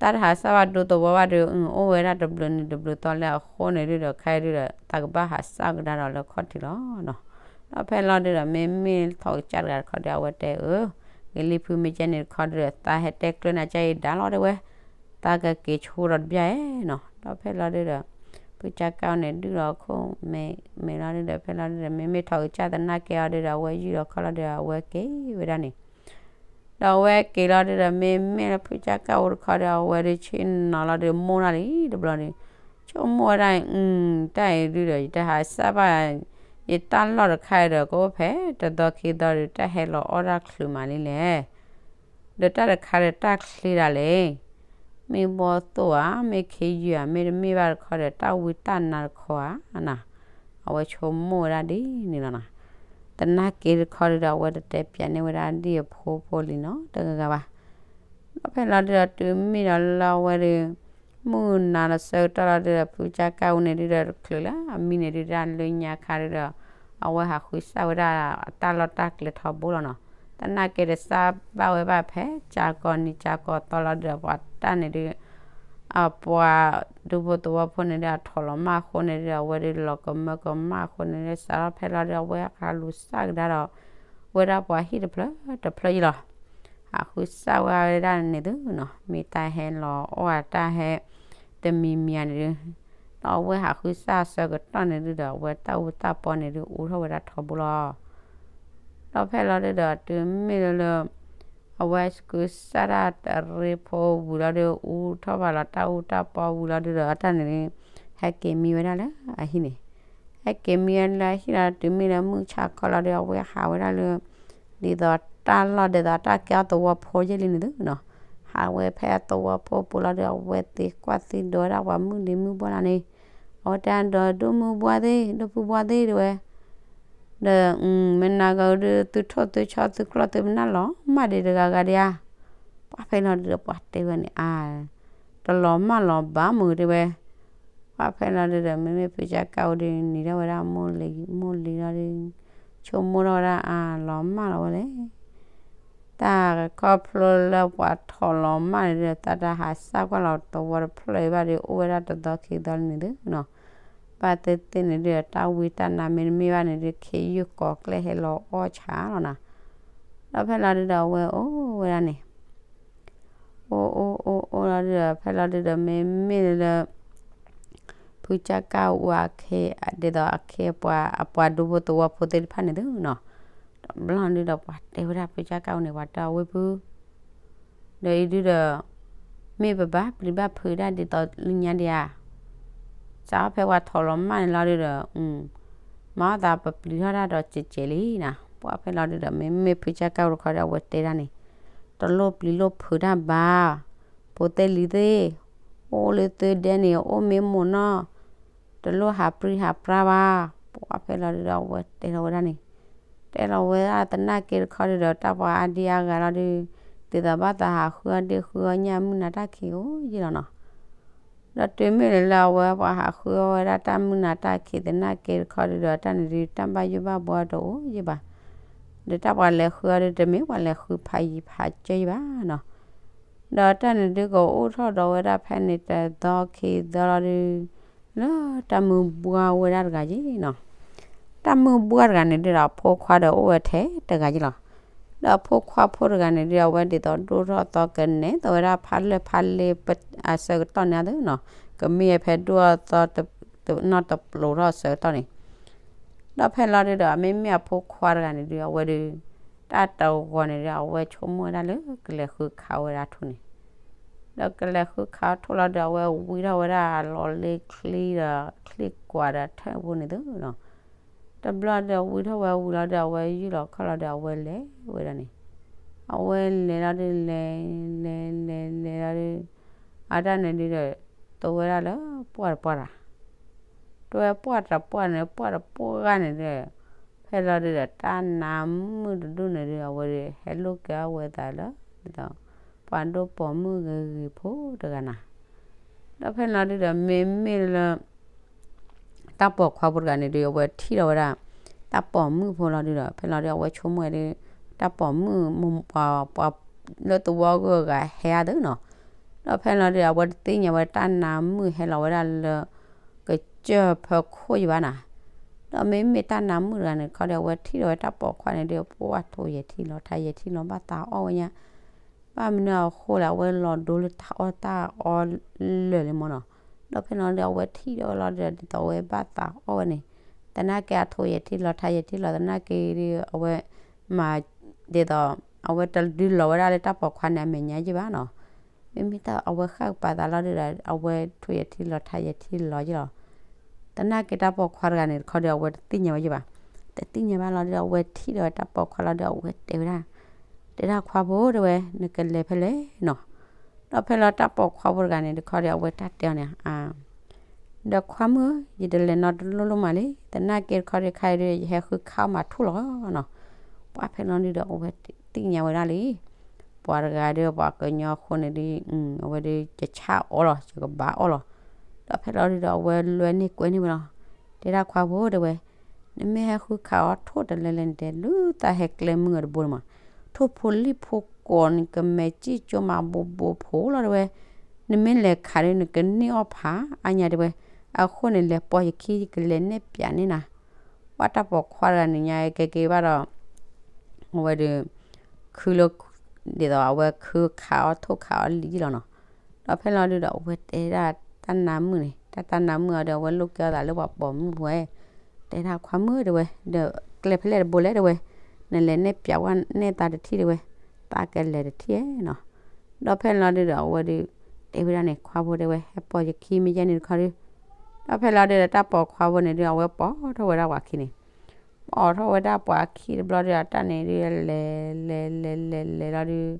သးတဟးစၢ်ဘၣ်ဒိသဝီဘၣ်ဒု အိၣ်ဝဲဒၣ်တဘျုးနံၤတဘျုးသီလၢအဃိန့ၣ်ဒုဒီး ခဲအံၤဒုဒီး သးကဘၣ်ဟးစၢ်ကဒါဒီးလၢခီၣ်ထံးလီၤနီၤ. ဒီးဖဲလီၤဒုဒီး မ့မ့ၢ်ထိးကစၢ်တဂၤတခီဒီး အဝဲတဲအၢ, ဂ့ၤလံဖု မ့ၢ်ကဲန့ၣ်တခီဒုဒီး သးဟဲတဲကျၢၤနၤကဲအံၤဒါလီၤတဲဝဲ, သးကက့ၤဆိဒီးတဘျီဧါနီၤ. ဒီးဖဲလီၤဒုဒီး ဖုကၠါကၣ်အိၣ်န့ၣ် ဒုၣ်လီၤခိၣ်မဲာ်မဲာ်လီၤဒုဒီး ဖဲလီၤဒုဒီး မ့မ့ၢ်ထိးကစၢ်သနာ်က့အီၤဒုဒီး အဝဲယုၢ်လီၤခီလီၤဒုဒီး အဝဲက့ၤဝဲဒၣ်န့ၣ် ဒီးအဝဲက့ၤလီၤဒုဒီး မ့မ့ၢ်လၢဖုကၠါကၣ်အိၣ်တခီဒီး အဝဲဒုဆ့ၣ်နီၤလီၤဒု မိၢ်နၤလံတဘျီဒု, ဆိကမိၣ်ဝဲဒၣ်, တၢ်အံၤဒုဒီး ယတဟးစၢ်ဘၣ် ယတၢ်လီၢ်တခါအံၤဒီး ကအိၣ်ဖဲတသီခံသီဒု တၢ်ဟဲလီၤအီၣ်တၢ်ချုးမးလံလဲၣ် ဒီးတၢ်တခါဒီးတၢ်ချ့ဒၣ်လဲၣ်, မ့ၢ်ဘီသိၣ်ဧါ မ့ၢ်ခ့ယုၢ်ဧါ မ့တမ့ၢ်ဘၣ်တခီဒီး တၢ်ဝံတၢ်နါတခီဧါနၤ, အဝဲဆိကမိၣ်ဝဲဒၣ်ဒ်န့ၣ်လီၤနီၤ. သနာ်က့တခီဒုဒီး အဝဲတတဲပျးန့ၢ်ဝဲဒၣ်ဒ်အဖိဖိလံနီၤ တဂၤဂၤဘၣ်. ဒီးဖဲလီၤဒုဒီး တုၤမ့ၢ်ဒီးလၢအဝဲဒု မုၢ်နၤလီၤဆၢကတီၢ်လီၤဒုဒီး ဖုကၠါကၣ်အိၣ်န့ၣ်ဒုဒီး တချုးလၢအမံန့ၣ်ဒု တၢ်လၢညါခါဒုဒီး အဝဲဟးဃုစၢ်ဝဲဒၣ်အတၢ်လီၢ်တၢ်ကျဲထီဘိလီၤနီၤ. သနာ်က့တစၢ်ဘၣ်ဝဲဘၣ်ဖဲ ကၠါကီၤနံၤကၠါကီၤသီလီၤဒုဒီး ပှၤတၢ်န့ၣ်ဒု အပှၤဒူဖိသဝီဖိန့ၣ်ဒု အထိးလီၤမၢ်အဃိန့ၣ်ဒု အဝဲဒုလီၤကမၢကမၣ်အဃိန့ၣ်ဒု စးထီၣ်ဖဲလီၤဒု အဝဲဟးလူၤစၢ်ကဒါဒီး ဝဲဒၣ်ပှၤဟံၣ်တဖျၢၣ်တဖျၢၣ်ယံၤလီၤ. ဟးဃုစၢ်ဝဲဒၣ်န့ၣ်သုနီၤ မ့ၢ်တၢ်ဟဲလီၤအီၣ်တၢ်ဟဲ တမံၤမံၤဧါန့ၣ်ဒု ဒီးအဝဲဟးဃုစၢ်ဆၢကတီၢ်န့ၣ်ဒုဒီး အဝဲတၢ်အူတၢ်ပီန့ၣ်ဒု အူထီၣ်ဝဲဒၣ်ထီဘိလီၤ. ဒီးဖဲလီၤဒုဒီး တုၤမ့ၢ်လၢလၢ အဝဲစကူစၢ်တၢ်တရ့ဖိဝံၤလီၤဒီး အူထီၣ်ဘၣ်လီၤတၢ်အူတၢ်ပီဝံၤလီၤဒုဒီး အတၢ်န့ၣ် ဟဲက့ၤမံဝဲဒၣ်လၢအဟံၣ်န့ၣ်, ဟဲက့ၤမံဝဲလၢအဟံၣ်လီၤ တုၤမ့ၢ်လၢမုၢ်ဆါခီလီၤဒီး အဝဲဟးဝဲဒၣ်လၢ ဒ်သိးတၢ်လီၢ်ဒ်သိးတၢ်ကဲအီၤသဝီဖိယဲၢ်လံန့ၣ်သုနီၤ, ဟးဝဲဖဲအသဝီဖိပူၤလီၤဒီး အဝဲသ့ကွၢ်သ့ဒိးဝဲဒၣ်ပှၤမုၣ်ဒံးမုၣ်ဘှၢ်လီၤန့ၣ်, အဝဲတဲဒီး ဒိၣ်မုၣ်ဘှၢ်သ့ၣ် ဒိၣ်ဖုဘှၢ်သ့ၣ်တဲဝဲ ဒီး မ့ၢ်နၤဂၤဒီး သုထိၣ်သုဆီသုကျီၢ်သုပနၢ်လီၤ မၢ်ဒံးတဂၤဂၤဒံးဧါ, ပှၢ်ဖဲလီၤဒုဒီးပှၤတဲဝဲန့ၣ် အါ တလီၤမၢ်လီၤဘၣ်မုၢ်တဲဝဲ, ပှၢ်ဖဲလီၤဒုဒီး မ့မ့ၢ်ဖုကၠၢ်ကၣ်အိၣ်ဒီး နံၤထီၣ်ဝဲဒၣ် မိၢ်လံၤလီၤဒီး ဆိကမိၣ်ထီၣ်ဝဲဒၣ်အါ လီၤမၢ်လီၤဝဲလဲၣ် တၢ်ခီဖျိလၢပှၤထိးလီၤမၢ်န့ၣ်ဒီး သးတၢ်ဟးစၢ်ကွၢ်လီၤသဝီတဖျၢၣ်အံၤဘၣ်ဒီး အိၣ်ဝဲဒၣ်တသီခံသီလံန့ၣ်သုနီၤ, ဘၣ်သ့ၣ်သ့ၣ်န့ၣ်ဒီး တၢ်ဝံတၢ်နါမ့တမ့ၢ်ဘၣ်န့ၣ်ဒီး ခ့ယုၢ်ကိးကျဲဟဲလီၤအီၣ်ဆၣ်လီၤနၤ, ဒီးဖဲလီၤဒုဒီး အဝဲအိၣ်ဝဲဒၣ်န့ၣ် အိၣ်အိၣ်အိၣ်အိၣ်လီၤဒုဒီး ဖဲလီၤဒုဒီး မ့မ့ၢ်လၢ ဖုကၠၢ်ကၣ်အိၣ်အခ့ ဒ်သိးအခ့အပှၤ အပှၤဒူဖိသဝီဖိသ့ၣ်တဖၣ်န့ၣ်သုနီၤ, တဘျီဒုဒီးပှၤတဲဝဲဒၣ်ဖုကၠၢ်ကၣ်အိၣ်န့ၣ် ပှၤတဲအဝဲဖု ဒီးအံၤဒုဒီး မ့ၢ်ပဘၣ်ပျံၤဘၣ်ဖုးဒၣ်ဒ်သိးလၢညါဒံးဧါ, စးထီၣ်ဖဲပှၤထိးလီၤမၢ်န့ၣ်လီၤဒုဒီး မၤအီၣ်သးပပျံၤထီၣ်ဒၣ်ဒီးစဲးစဲးလံနၤ, ပှၢ်ဖဲလီၤဒုဒီး မ့မ့ၢ်ဖုကၠၢ်ကၣ်အိၣ်တခီဒီး အဝဲတဲဒၣ်န့ၣ်, တလိၣ်ပျံၤလိၣ်ဖုးတၢ်ဘၣ်, ဖိသ့ၣ်လံၤသ့ၣ်, အိၣ်လၢသုဒဲန့ၣ် အိၣ်မ့ၢ်မိၢ်နီၢ် တလိၣ်ဟးပြံဟးပြါဘၣ်, ပှၢ်ဖဲလီၤဒုဒီး အဝဲတဲလီၤဝဲဒၣ်န့ၣ်, တဲလီၤဝဲဒၣ်သနာ်က့တခီဒုဒီး တၢ်ပှၤအါဒံအါဂၤလီၤဒု, ဒ်သိးဘၣ်သးဟးဃုအီၣ်ဒ့ဃုအီၣ်ညၣ်မုၢ်နၤတၢ်ခံးအိၣ်ယဲၢ်လီၤနီၤ, ဒီးတုၤမ့ၢ်လၢအဝဲပှၤဟးဃုအီၣ်ဝဲဒၣ်တၢ်မုၢ်နၤတၢ်ခံးသနာ်က့တခီဒုဒီး တၢ်န့ၣ်ဒု တၢ်ဘၣ်ယိၣ်ဘၣ်ဘှီတအိၣ်ယဲၢ်ဘၣ်, ဒီးတၢ်ပှၤလဲၤဃုအီၣ်ဒု တမ့ၢ်ပှၤလဲၤဃုဖးယံၤဖးကၢယဲၢ်ဘၣ်နီၤ, ဒီးတၢ်န့ၣ်ဒုကအိၣ်ထီၣ်ဒီးဝဲဒၣ်ဖဲန့ၣ်တသီခံသီလီၤဒု, လၢတၢ်မုၢ်ဘှါဝဲဒၣ်တဂၤယဲၢ်နီၤ, တၢ်မုၢ်ဘှါတဂၤန့ၣ်ဒုဒီး အဖိခွါဒီးအိၣ်ဝဲထဲတဂၤယဲၢ်လီၤ, ဒီးအဖိခွါဖိတဂၤန့ၣ်ဒု အဝဲဒ်သိးဒိၣ်ထီၣ်သီကနဲၣ်သီးဝဲဒၣ်ဖးလၢၢ်ဖးလ့ အဆၢကတီၢ်န့ၣ်အသိးနီၤ, ကမ့ၢ်ဖဲဒိၣ်ထီၣ်သီတနီၢ်တပျိးထီၣ်အဆၢကတီၢ်န့ၣ် ဒီးဖဲလီၤဒုဒီး မ့မ့ၢ်အဖိခွါတဂၤန့ၣ်ဒု အဝဲဒု တၢ်တဂီၤန့ၣ်ဒု အဝဲဆိကမိၣ်ဝဲဒၣ်လၢကလဲၤဃုခးဝဲဒၣ်ထိၣ်န့ၣ်, ဒီးကလဲၤဃုခးအီၤထိၣ်လီၤဒု အဝဲဝံထီၣ်ဝဲဒၣ်လီၤလ့ချံဒီးချံကွၢ်ဒီးထၢၣ်ဖိန့ၣ်သုနီၤ, တဘျီဒီးဝံထီၣ်ဝဲဝံၤလီၤဒု အဝဲယုၢ်လီၤခီၣ်လီၤဒု အဝဲလဲၤဝဲဒၣ်န့ၣ်, အဝဲလဲၤလီၤဒု လဲၤ လဲၤ လဲၤ လဲၤလီၤဒု အတၢ်န့ၣ်ဒုဒီး တိဝဲဒၣ်လၢပှၢ်တပှၢ်တဂၤ တဝဲပှၢ်တပှၢ်န့ၣ် ပှၢ်တပှၢ်ဂၤန့ၣ်ဒီး ဖဲလီၤဒုဒီး တၢ်နါမုၣ်တဒူၣ်န့ၣ်ဒု အဝဲဒု ဟဲလိာ်က့ၤအီၣ်ဝဲသးလၢ ဒ်သိး ပှၤဒိၣ်ပိာ်မုၣ်ဂ့ၤဂ့ၤဖိတဂၤနၤ, ဒီးဖဲလီၤဒုဒီး မ့မ့ၢ်လၢ တၢ်ပိာ်ခွါဖိတဂၤန့ၣ်ဒု အဝဲထံၣ်လီၤဝဲဒၣ် တၢ်ပိာ်မုၣ်ဖိလီၤဒုဒီး ဖဲလီၤဒု အဝဲဆိကမိၣ်ဝဲဒု တၢ်ပိာ်မုၣ် ပှၤ လၢသဝီဂုၤအဂၤဟဲအါသုနီၤ, ဒီးဖဲလီၤဒု အဝဲတသ့ၣ်ညါဝဲတၢ်နါမုၣ်ဟဲလီၤဝဲဒၣ်လၢ ကစၢၢ်ဖၢခိၣ်ယံၤဘၣ်နၤ, ဒီးမ့မ့ၢ်တၢ်နါမုၣ်တဂၤန့ၣ်တခီဒီး အဝဲထံၣ်လီၤဝဲတၢ်ပိာ်ခွါန့ၣ်ဒု ပှၢ်ထိၣ်ယဲၤထံလီၤထါယဲၤထံလီၤ ဘၣ်သးအီၣ်ဝဲညါ ဘၣ်မနုၤအဃိလဲၣ် အဝဲလီၤဒိလၢတၢ်အီၣ်တၢ်အီလၢာ်လံမၢ်နီၤ, ဒီးဖဲလီၤဒု အဝဲထံၣ်ဒီးဝဲလီၤဒု ဒ်သိးအဝဲဘၣ်သးအီၣ်ဝဲန့ၣ်, သနာ်က့အထိၣ်ယဲၤထံလီၤထါယဲၤထံလီၤ သနာ်က့ဒု အဝဲ မၤ ဒ်သိး အဝဲတဒုလီၤဝဲဒၣ်လၢတၢ်ပိာ်ခွါန့ၣ်အမဲာ်ညါယံၤဘၣ်နီၤ, မ့မ့ၢ်တၢ်အဝဲဃၣ်ကပၤသးလီၤဒုဒီး အဝဲထိၣ်ယဲၤထံလီၤထါယဲၤထံလီၤယံၤလီၤ သနာ်က့တၢ်ပိာ်ခွါတဂၤန့ၣ်တခီဒီး အဝဲတသ့ၣ်ညါဝဲယံၤဘၣ်, တသ့ၣ်ညါဘၣ်လီၤဒီး အဝဲထံၣ်ဒီးဝဲတၢ်ပိာ်ခွါလီၤဒီး အဝဲတဲဝဲဒၣ်, တဲဒၣ်ခွါဖိတဲဝဲ နကလဲၤဖဲလဲၣ်နီၤ, ဒီးဖဲလီၤတၢ်ပိာ်ခွါဖိတဂၤန့ၣ်တခီဒီး အဝဲတၢ်တဲအီၤန့ၣ် ဒီးခွါမုၣ်ဧၢ ယတလဲၤနီတလိၣ်လိၣ်မးလံ, သနာ်က့တခီဒီးခဲအံၤဒု ယဟဲဃုခးအီၣ်မးထိၣ်လီၤနီၤ, ပှၢ်ဖဲလီၤဒုဒီး အဝဲသ့ၣ်ညါဝဲဒၣ်လံ ပှၤတဂၤဒီးပှၤကညီအဃိန့ၣ်ဒု အဝဲဒု ယဆၣ်အီၤလီၤ ယကဘၣ်အီၣ်လီၤ, ဒီးဖဲလီၤဒုဒီး အဝဲလွဲန့ၢ်ကွဲန့ၢ်ဝဲလီၤ, တဲဒၣ်ခွါဖိတဲဝဲ, နမ့ၢ်ဟဲဃုခးအီၣ်ထိၣ်တလဲလဲန့ၣ်တဲ လၢသးဟဲကျဲမုၢ်အတဘိန့ၣ်မး, ထိၣ်ဖိလံၣ်ဖိကိးန့ၣ် ကမဲာ်စံၣ်ကၠိမးဘိဘိဖိလီၤတဲဝဲ, နမ့ၢ်လဲၤခးဒု နကန့ၢ်အီၣ်ဖးအါညါတဲဝဲ, အဃိန့ၣ် လဲၤပိာ်ယခံ ယကလဲၤနဲၣ်ပၠးန့ၢ်နၤ ပှၢ်တၢ်ပိာ်ခွါတဂၤန့ၣ်ညါကဲက့ၤဘၣ်ဒီး အဝဲဒီး ခုလၢ ဒ်သိးအဝဲခုခးအီၣ်ထိၣ်ခးအီၣ်လံလီၤနီၤ, ဒီးဖဲလီၤဒုဒီး အဝဲတဲဒၣ်တၢ်နါမုၣ်န့ၣ် တၢ်တၢ်နါမုၣ်အီၤဒီး အဝဲလိာ်ကဲအီၣ်သးလၢပှၤပိာ်မုၣ်ဖိဝဲ, တဲဒၣ်ခွါမုၣ်တဲဝဲ, ဒီးကျဲဖဲလဲၣ်တဘိလဲၣ်တဲဝဲ, နလဲၤနဲၣ်ပၠးဝဲနဲၣ်သးတထံၣ်တဲဝဲ, သးကလဲၤတထံၣ်နီၤ. ဒီးဖဲလီၤဒုဒီးအဝဲဒုး တဲဝဲဒၣ်န့ၣ် ခွါဖိတဲဝဲ ဟဲပိာ်ယခံမ့ၢ်ယဲန့ၣ်တခီဒု, ဒီးဖဲလီၤဒုဒီးတၢ်ပိာ်ခွါဖိန့ၣ်ဒု အဝဲပိာ်ထီၣ်ဝဲဒၣ်ပှၤခံန့ၣ်, ပိာ်ထီၣ်ဝဲဒၣ်ပှၤခံတဘျီဒုဒီး တၢ်န့ၣ်ဒု လဲၤလဲၤလဲၤလဲၤလဲၤလီၤဒု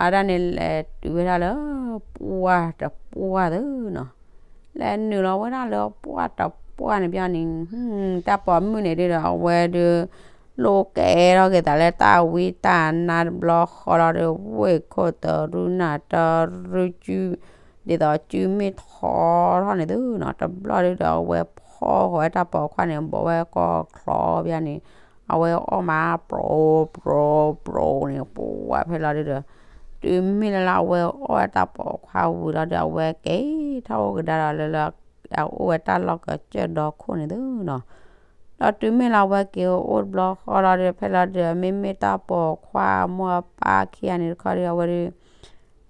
အတၢ်န့ၣ်လဲၤတုၤဝဲဒၣ်လၢ ပှၢ်တပှၢ်သုနီၤ. လဲၤနုာ်လီၤဝဲဒၣ်လၢပှၢ်တပှၢ်န့ၣ်ဘၣ်န့ၣ်, တၢ်ပိာ်မုၣ်န့ၣ်ဒုဒီး အဝဲဒု လိးကဲထီၣ်က့ၤသးလၢတၢ်ဝံတၢ်နါတဘျီဃီလီၤဒု ဝ့ၢ်ခိၣ်တရူနၢ်တရူကၠူ ဒ်သိးကၠူမ့ၢ်ထီထီၣ်န့ၣ်သုနီၤ. တဘျီဒုဒီး အဝဲဖီၣ်ဃီၤဝဲတၢ်ပိာ်ခွါန့ၣ် ဘိးဝဲကီၢ်ချီဘၣ်န့ၣ်, အဝဲအီၣ်မး ပြိပြိပြိန့ၣ် ပှၢ်ဖဲလီၤဒုဒီး တုၤမ့ၢ်လၢလၢအဝဲအီၣ်ဝဲတၢ်ပိာ်ခွါဝံၤလီၤဒု အဝဲက့ၤထီၣ်အိၣ်ကဒါဒီးလၢလၢ အအိၣ်ဝဲတၢ်လီၢ်ကစၢၢ်ဒီခိၣ်န့ၣ်သုနီၤ. ဒီးတုၤမ့ၢ်လၢအဝဲက့ၤအိၣ်တဘျီဃီလီၤဒု ဖဲလီၤဒု မ့မ့ၢ်တၢ်ပိာ်ခွါမိၢ်အပၢ်ခံဂၤန့ၣ်တခီဒု အဝဲဒု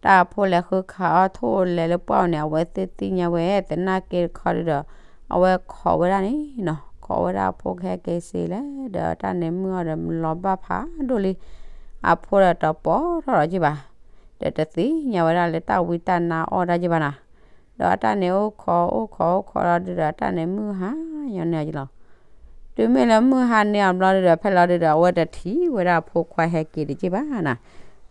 တၢ်အဖိလဲၤဃုခးအီၣ်ထိၣ်လဲၤလၢပှၢ်န့ၣ် အဝဲသ့ၣ်သ့ၣ်ညါဝဲ သနာ်က့တခီဒုဒီး အဝဲခိးဝဲဒၣ်န့ၣ်နီၤ, ခိးဝဲဒၣ်အဖိကဟဲက့ၤစ့လဲၣ်, ဒီးတၢ်န့ၣ်မုၢ်အီၤဒီးလီၤဘၣ်ဖးဒိၣ်လံ, အဖိဒီးတပိာ်ထီၣ်လီၤက့ၤဘၣ်, ဒီးတသ့ၣ်ညါဝဲဒၣ်လၢတၢ်ဝံတၢ်နါအီၣ်ဒၣ်က့ၤဘၣ်နီၤ. ဒီးအတၢ်န့ၣ်အိၣ်ခိးအိၣ်ခိးအိၣ်ခိးလီၤဒုဒီး အတၢ်န့ၣ်မုၢ်ဟါညီန့ၢ်အီၤက့ၤလီၤ. တုၤမ့ၢ်လၢမုၢ်ဟါန့ၢ်အီၤဘျီဒုဒီး ဖဲလီၤဒုဒီး အဝဲတထံၣ်ဝဲဒၣ်အဖိခွါဟဲက့ၤဒံးက့ၤဘၣ်နီၤ.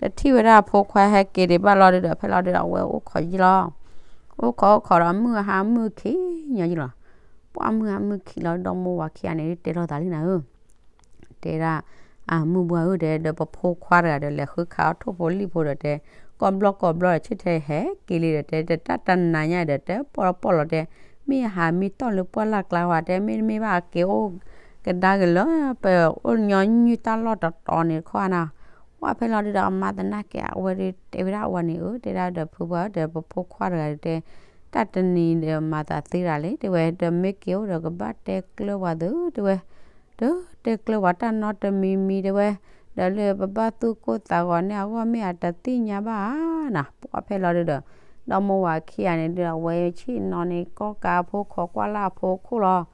တထံၣ်ဝဲဒၣ်အဖိခွါဟဲက့ၤဒံးဘၣ်လီၤဒုဒီး ဖဲလီၤဒုဒီး အဝဲအိၣ်ခိးယံာ်လီၤ. အိၣ်ခိးအိၣ်ခိးဒီးမုၢ်ဟါမုၢ်ခံညီယံာ်လီၤ. ပှၢ်မုၢ်ဟါမုၢ်ခံလီၤ ဒီမိၢ်ဝၤခံဂၤန့ၣ် တဲလိာ်သးလံနၤဧၢ တဲဒၣ်, အမုၢ်ဘှါဧၢ တဲဒီး ပဖိခွါတဂၤဒီး လဲၤဃုခးအီၣ်ထိၣ်ဖိလံၣ်ဖိဒီးတဲ, ကိးဘျီကိးဘျီဒီး ဆ့ၣ်ထဲဟဲက့ၤလံဒီးတဲ, တတၢ်တနၤညါဒီးတဲ ပီၢ်လီၤပီၢ်လီၤတဲ, မ့ၢ်အဟးမံတီၢ်လၢပှၢ်လၢ်ကျါဝဲတဲ, မ့တမ့ၢ်ဘၣ်အက့ၤအိၣ်ကဒါက့ၤလၢ ပအိၣ်ညီနုၢ်တၢ်လီၢ်တတီၤန့ၣ်တခီဧါနီၤ. ပှၢ်ဖဲလီၤဒုဒီး အမါသနာ်က့ အဝဲဒုတဲဝဲဒၣ်အဝၤန့ၣ်ဧၢ တဲဒၣ်ဒီး ဖုဘှါဧၢ ဒီးပဖိခွါတဂၤဒီးတဲ, တၢ်တနံၤဒီးမၤသးသ့ဒၣ်လံ တဲဝဲ, ဒီးမ့ၢ်က့ၤအိၣ်ဒီးကဘၣ်တဲကျၢၤပှၤသု တဲဝဲ, ဒီးတဲကျၢၤပှၤတၢ်နီတမံၤမံၤ တဲဝဲ, ဒီးလၢပဘၣ်သူၣ်ကိၢ်သးဂီၤန့ၢ်အဂီၢ် မ့ၢ်အတသ့ၣ်ညါဘၣ်ဧါနီၤ. ပှၢ်ဖဲလီၤဒုဒီး ဒီမိၢ်ဝၤခံဂၤန့ၣ်ဒုဒီး အဝဲဆ့ၣ်နီၤန့ၣ် ကီၢ်ကးအဖိခိးကွၢ်လၢအဖိခိၣ်လီၤ.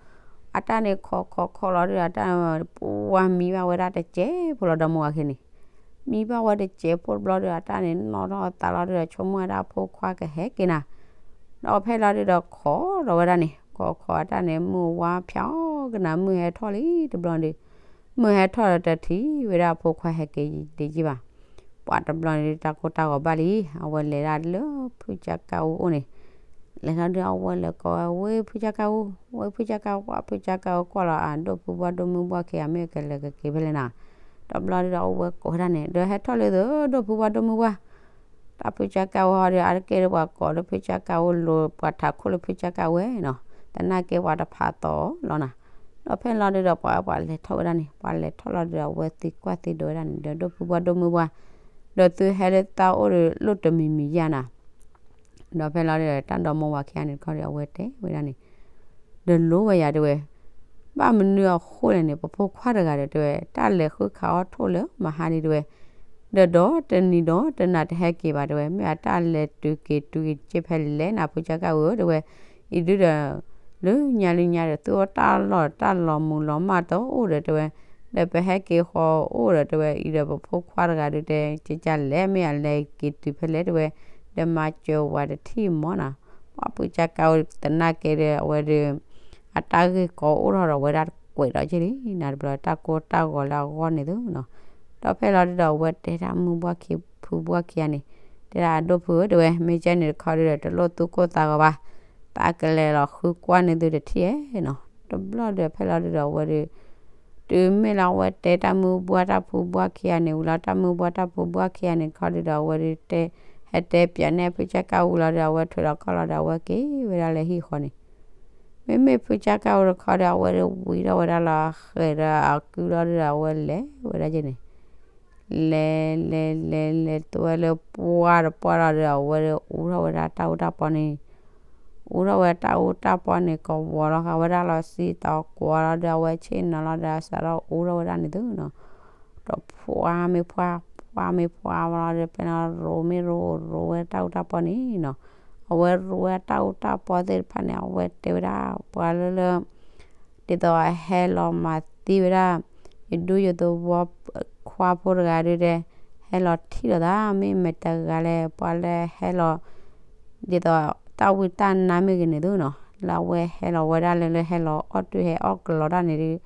အတၢ်န့ၣ်ခိးခိးခိးလီၤဒုဒီး အတၢ်ပှၢ်မံဘၣ်ဝဲဒၣ်တစဲးဖိလီၤ ဒီမိၢ်ဝၤခံန့ၣ် မံဘၣ်ဝဲတစဲးဖိတဘျီဒီး အတၢ်န့ၣ်နီၣ်ထီၣ်အသးလီၤဒုဒီး ဆိကမိၣ်ဝဲဒၣ်အဖိခွါကဟဲက့ၤနၤ. ဒီးဖဲလီၤဒုဒီးခိးဒီးဝဲဒၣ်န့ၣ် ခိးခိးအတၢ်န့ၣ် မုၢ်ဝါဖၠီကနၤ မုၢ်ဟဲထီၣ်လံတဘျီဒု မုၢ်ဟဲထီၣ်ဒီးတထံၣ်ဝဲဒၣ်အဖိခွါဟဲက့ၤဒံးက့ၤဘၣ်. ပှၢ်တဘျီန့ၣ် တၢ်ကိၢ်တၢ်ဂီၤဘၣ်လံ အဝဲလဲၤဒၣ်လၢဖုကၠါကၣ်အူအအိၣ်န့ၣ် လဲၤလီၤဒု အဝဲလဲၤကိးဝဲ ဝဲဖုကၠါကၣ်အူ ဝဲဖုကၠါကၣ်အူ ပှၢ်ဖုကၠါကၣ်အူကွၢ်လီၤ အဒိၣ်ဖုဘှါဒိၣ်မုၢ်ဘှါခံဂၤ မ့ၢ်ကလဲၤကက့ၤဖဲလဲၣ်နၤ. တဘျီဒုဒီးအဝဲကိးဝဲဒၣ်န့ၣ် ဒီးဟဲထီၣ်လၢသုဒိၣ်ဖုဘှါဒိၣ်မုၢ်ဘှါ တၢ်ဖုကၠါကၣ်အူဟီဒု အါတက့ၢ်ဒီးပှၤကိးလၢဖုကၠါကၣ်အူလိၤ ပှၤထးခိၣ်လၢဖုကၠါကၣ်အူဝဲနီၤ သနာ်က့ပှၤတဖးသီလီၤနၤ. ဒီးဖဲလီၤဒုဒီးပှၤပှၤလဲၤထီၣ်ဝဲဒၣ်န့ၣ် ပှၤလဲၤထီၣ်လီၤဒုဒီး အဝဲသံကွၢ်သံဒိးဝဲဒၣ်န့ၣ် ဒီးဒိၣ်ဖုဘှါဒိၣ်မုၢ်ဘှါ ဒီးသုဟဲလၢတၢ်အိၣ်ဒီးလိၣ်တမံၤမံၤယါနၤ ဒီးဖဲလီၤဒုဒီးတၢ်ဒီမိၢ်ဝၤခံဂၤန့ၣ်တခီဒီး အဝဲတဲဝဲဒၣ်န့ၣ် ဒီးလိဝဲယၤတဲဝဲ, ဘၣ်မနုၤအဃိလဲၣ်န့ၣ် ပဖိခွါတဂၤဒီးတဲဝဲ တၢ်လဲၤဃုခးအီၣ်ထိၣ်လၢမဟါဒံးတဲဝဲ, ဒီးဒီတနံၤဒီတနၤတဟဲက့ၤဘၣ်တဲဝဲ မ့ၢ်အတၢ်လဲၤတုၤက့ၤတုၤက့ၤက့ၤဖဲလဲၣ်နၤ ဖုကၠါကၣ်အူဧၢတဲဝဲ, အံၤဒုဒီး လၢညါလၢညါဒီး သုအိၣ်တၢ်လီၢ်တၢ်လီၤမုာ်လီၤမၢ်တအိၣ်ဒီးတဲဝဲ, ဒီးပဟဲက့ၤဃီၤအိၣ်ဒီးတဲဝဲ အံၤဒီးပဖိခွါတဂၤဒုတဲ ကကလဲၣ် မ့ၢ်အလဲၤက့ၤတုၤဖဲလဲၣ်တဲဝဲ, ဒီးမၤစၢၤဝဲတထံၣ်မီၤနၤ. ပှၢ်ဖုကၠါကၣ်အူသနာ်က့ဒီး အဝဲဒီး အတၢ်ဂ့ၢ်ကီအိၣ်ထီၣ်ဒီးဝဲဒၣ်ကွဲးဒီးက့ၤလံနၤ တဘျီတၢ်ကိၢ်တၢ်ဂီၤလၢအဂီၢ်န့ၣ်သုနီၤ. ဒီးဖဲလီၤဒုဒီးအဝဲတဲဒၣ်မုၢ်ဘှါခံ ဖုဘှါခံဂၤန့ၣ်, တဲဒၣ်အဒိၣ်ဖုဧၢတဲဝဲ မ့ၢ်ကဲန့ၣ်တခီဒုဒီး တလိၣ်သူၣ်ကိၢ်သးဂီၤဘၣ်, သးကလဲၤလီၤဃုကွၢ်န့ၢ်သုတထံၣ်နီၤ. တဘျီဒီးဖဲလီၤဒုဒီးအဝဲဒီး တုၤမ့ၢ်လၢအဝဲတဲတၢ်မုၢ်ဘှါတၢ်ဖုဘှါခံဂၤန့ၣ်ဝံၤလီၤ တၢ်မုၢ်ဘှါတၢ်ဖုဘှါခံဂၤန့ၣ်တခီဒုဒီး အဝဲဒီးတဲ ဟဲတဲပၠးန့ၢ်ဖုကၠါကၣ်အူလီၤဒီး အဝဲထွဲလီၤခီၣ်လီၤဒီး အဝဲက့ၤဝဲဒၣ်လၢဟံၣ်ဃီန့ၣ်, မ့မ့ၢ်ဖုကၠါကၣ်အူတခီဒီး အဝဲဒီးဝံၤထီၣ်ဝဲဒၣ်လီၤ ဃဲၤဒီးအကုလီၤဒုဒီး အဝဲလဲၤဝဲဒၣ်က့ၤန့ၣ် လဲၤလဲၤလဲၤလဲၤတဝဲလၢပှၢ်တပှၢ်လီၤဒီး အဝဲဒီးအူထီၣ်ဝဲဒၣ်တၢ်အူတၢ်ပီန့ၣ်, အူထီၣ်ဝဲတၢ်အူတၢ်ပီန့ၣ် ကဝီၤလီၤဃာ်ဝဲဒၣ်လီၤစံၣ်သီကွီၤလီၤဒီး အဝဲဆ့ၣ်နီၤလီၤဒီး အစးထီၣ်အူထီၣ်ဝဲဒၣ်န့ၣ်သုနီၤ. ဒီးဖှါမ့ၢ်ဖှါ ဖှါမ့ၢ်ဖှါလီၤဒီး ဖဲန့ၣ်ရိၤမ့ၢ်ရိၤ ရိၤဝဲတၢ်အူတၢ်ပီန့ၣ်နီၤ. အဝဲရိၤဝဲတၢ်အူတၢ်ပီသ့ၣ်တဖၣ်န့ၣ် အဝဲတဲဝဲဒၣ်ပှၤလၢလၢ ဒ်သိးအဟဲလီၤမၤသံဝဲဒၣ် ယဒူယသဝီခွါဖိတဂၤဒုတဲ, ဟဲလီၤထံၣ်လိာ်သး မ့ၢ်မတၤတဂၤလဲၣ် ပှၤလၢဟဲလီၤ ဒ်သိးတၢ်ဝံတၢ်နါမ့ၢ်ဂ့ၤန့ၣ်သုနီၤ, လၢအဝဲဟဲလီၤဝဲဒၣ်လၢ လၢဟဲလီၤအီၣ်တၢ်ဟဲအီၣ်ကလီတၢ်န့ၣ်ဒီး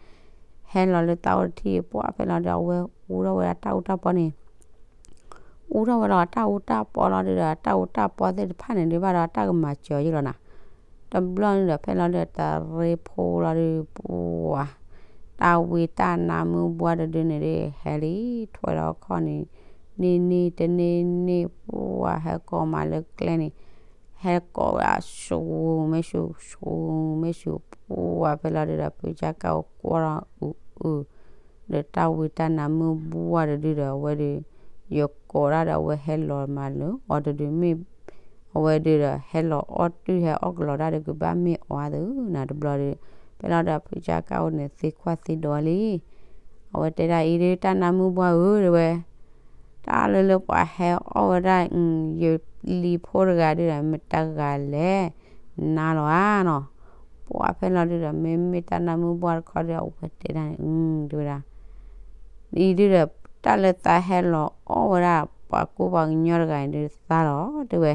ဟဲလီၤလၢတၢ်အိၣ်တထံၣ် ပှၢ်ဖဲလီၤဒီး အဝဲအူထီၣ်ဝဲဒၣ်တၢ်အူတၢ်ပီန့ၣ် အူထီၣ်ဝဲလီၤတၢ်အူတၢ်ပီလီၤဒုဒီး တၢ်အူတၢ်ပီသ့ၣ်တဖၣ်န့ၣ်ဒု ဘၣ်ဒီးတၢ်ကမၤစၢၤယ့ၢ်လီၤနၤ. တဘျီန့ၣ်ဒီး ဖဲလီၤဒုဒီး တရ့ဖိလီၤဒု ပှၢ် တၢ်ဝံတၢ်နါမုၢ်ဘှၢ်တဒုန့ၣ်ဒု ဟဲလံထီၣ်ဒီးခီၣ်န့ၣ် နံၤနံၤတနံၤနံၤ ပှၢ်ဟဲကိးမးလၢကျဲန့ၣ် ဟဲကိးဝဲဒၣ်ဆူမ့ၢ်ဆူ ဆူမ့ၢ်ဆူ ပှၢ်ဖဲလီၤဒုဒီး ဖုကၠၢ်ကၣ်အိၣ်ကွၢ်ထီၣ်အုးအုး ဒီးတၢ်ဝံတၢ်နါမုၢ်ဘှၢ်တဒုဒီး အဝဲဒု ယကိးဒၣ်ဒီး အဝဲဟဲလီၤမးလၢအီၤတဒုမ့ၢ် အဝဲဒုဒီး ဟဲလီၤအီၣ်တုၤဟဲအီၣ်ကလီတၢ်ဒီး ကဘၣ်မ့ၢ်အီၤသုနၤတဘျီဒီး ဖဲလီၤဒီး ဖုကၠၢ်ကၣ်အိၣ်န့ၣ် သံကွၢ်သံဒိးလံ အဝဲတဲဒၣ်အံၤဒု တၢ်နါမုၢ်ဘှၢ်ဧၢ တဲဝဲ တၢ်လၢလၢပှၤဟဲအီၣ်ဝဲဒၣ် ယလံၤဖိတဂၤဒုဒီး မတၤတဂၤလဲၣ် နါလီၤဧါနီၤ. ပှၢ်ဖဲလီၤဒုဒီး မ့မ့ၢ်တၢ်နါမုၢ်ဘှၢ်တခီဒီး အဝဲတဲဒၣ်န့ၣ် တဲဝဲဒၣ် အံၤဒုဒီး တၢ်လၢသးဟဲလီၤအီၣ်ဝဲဒၣ် ပှၤကူပှၤကညီတဂၤန့ၣ်ဒု သါလီၤ တဲဝဲ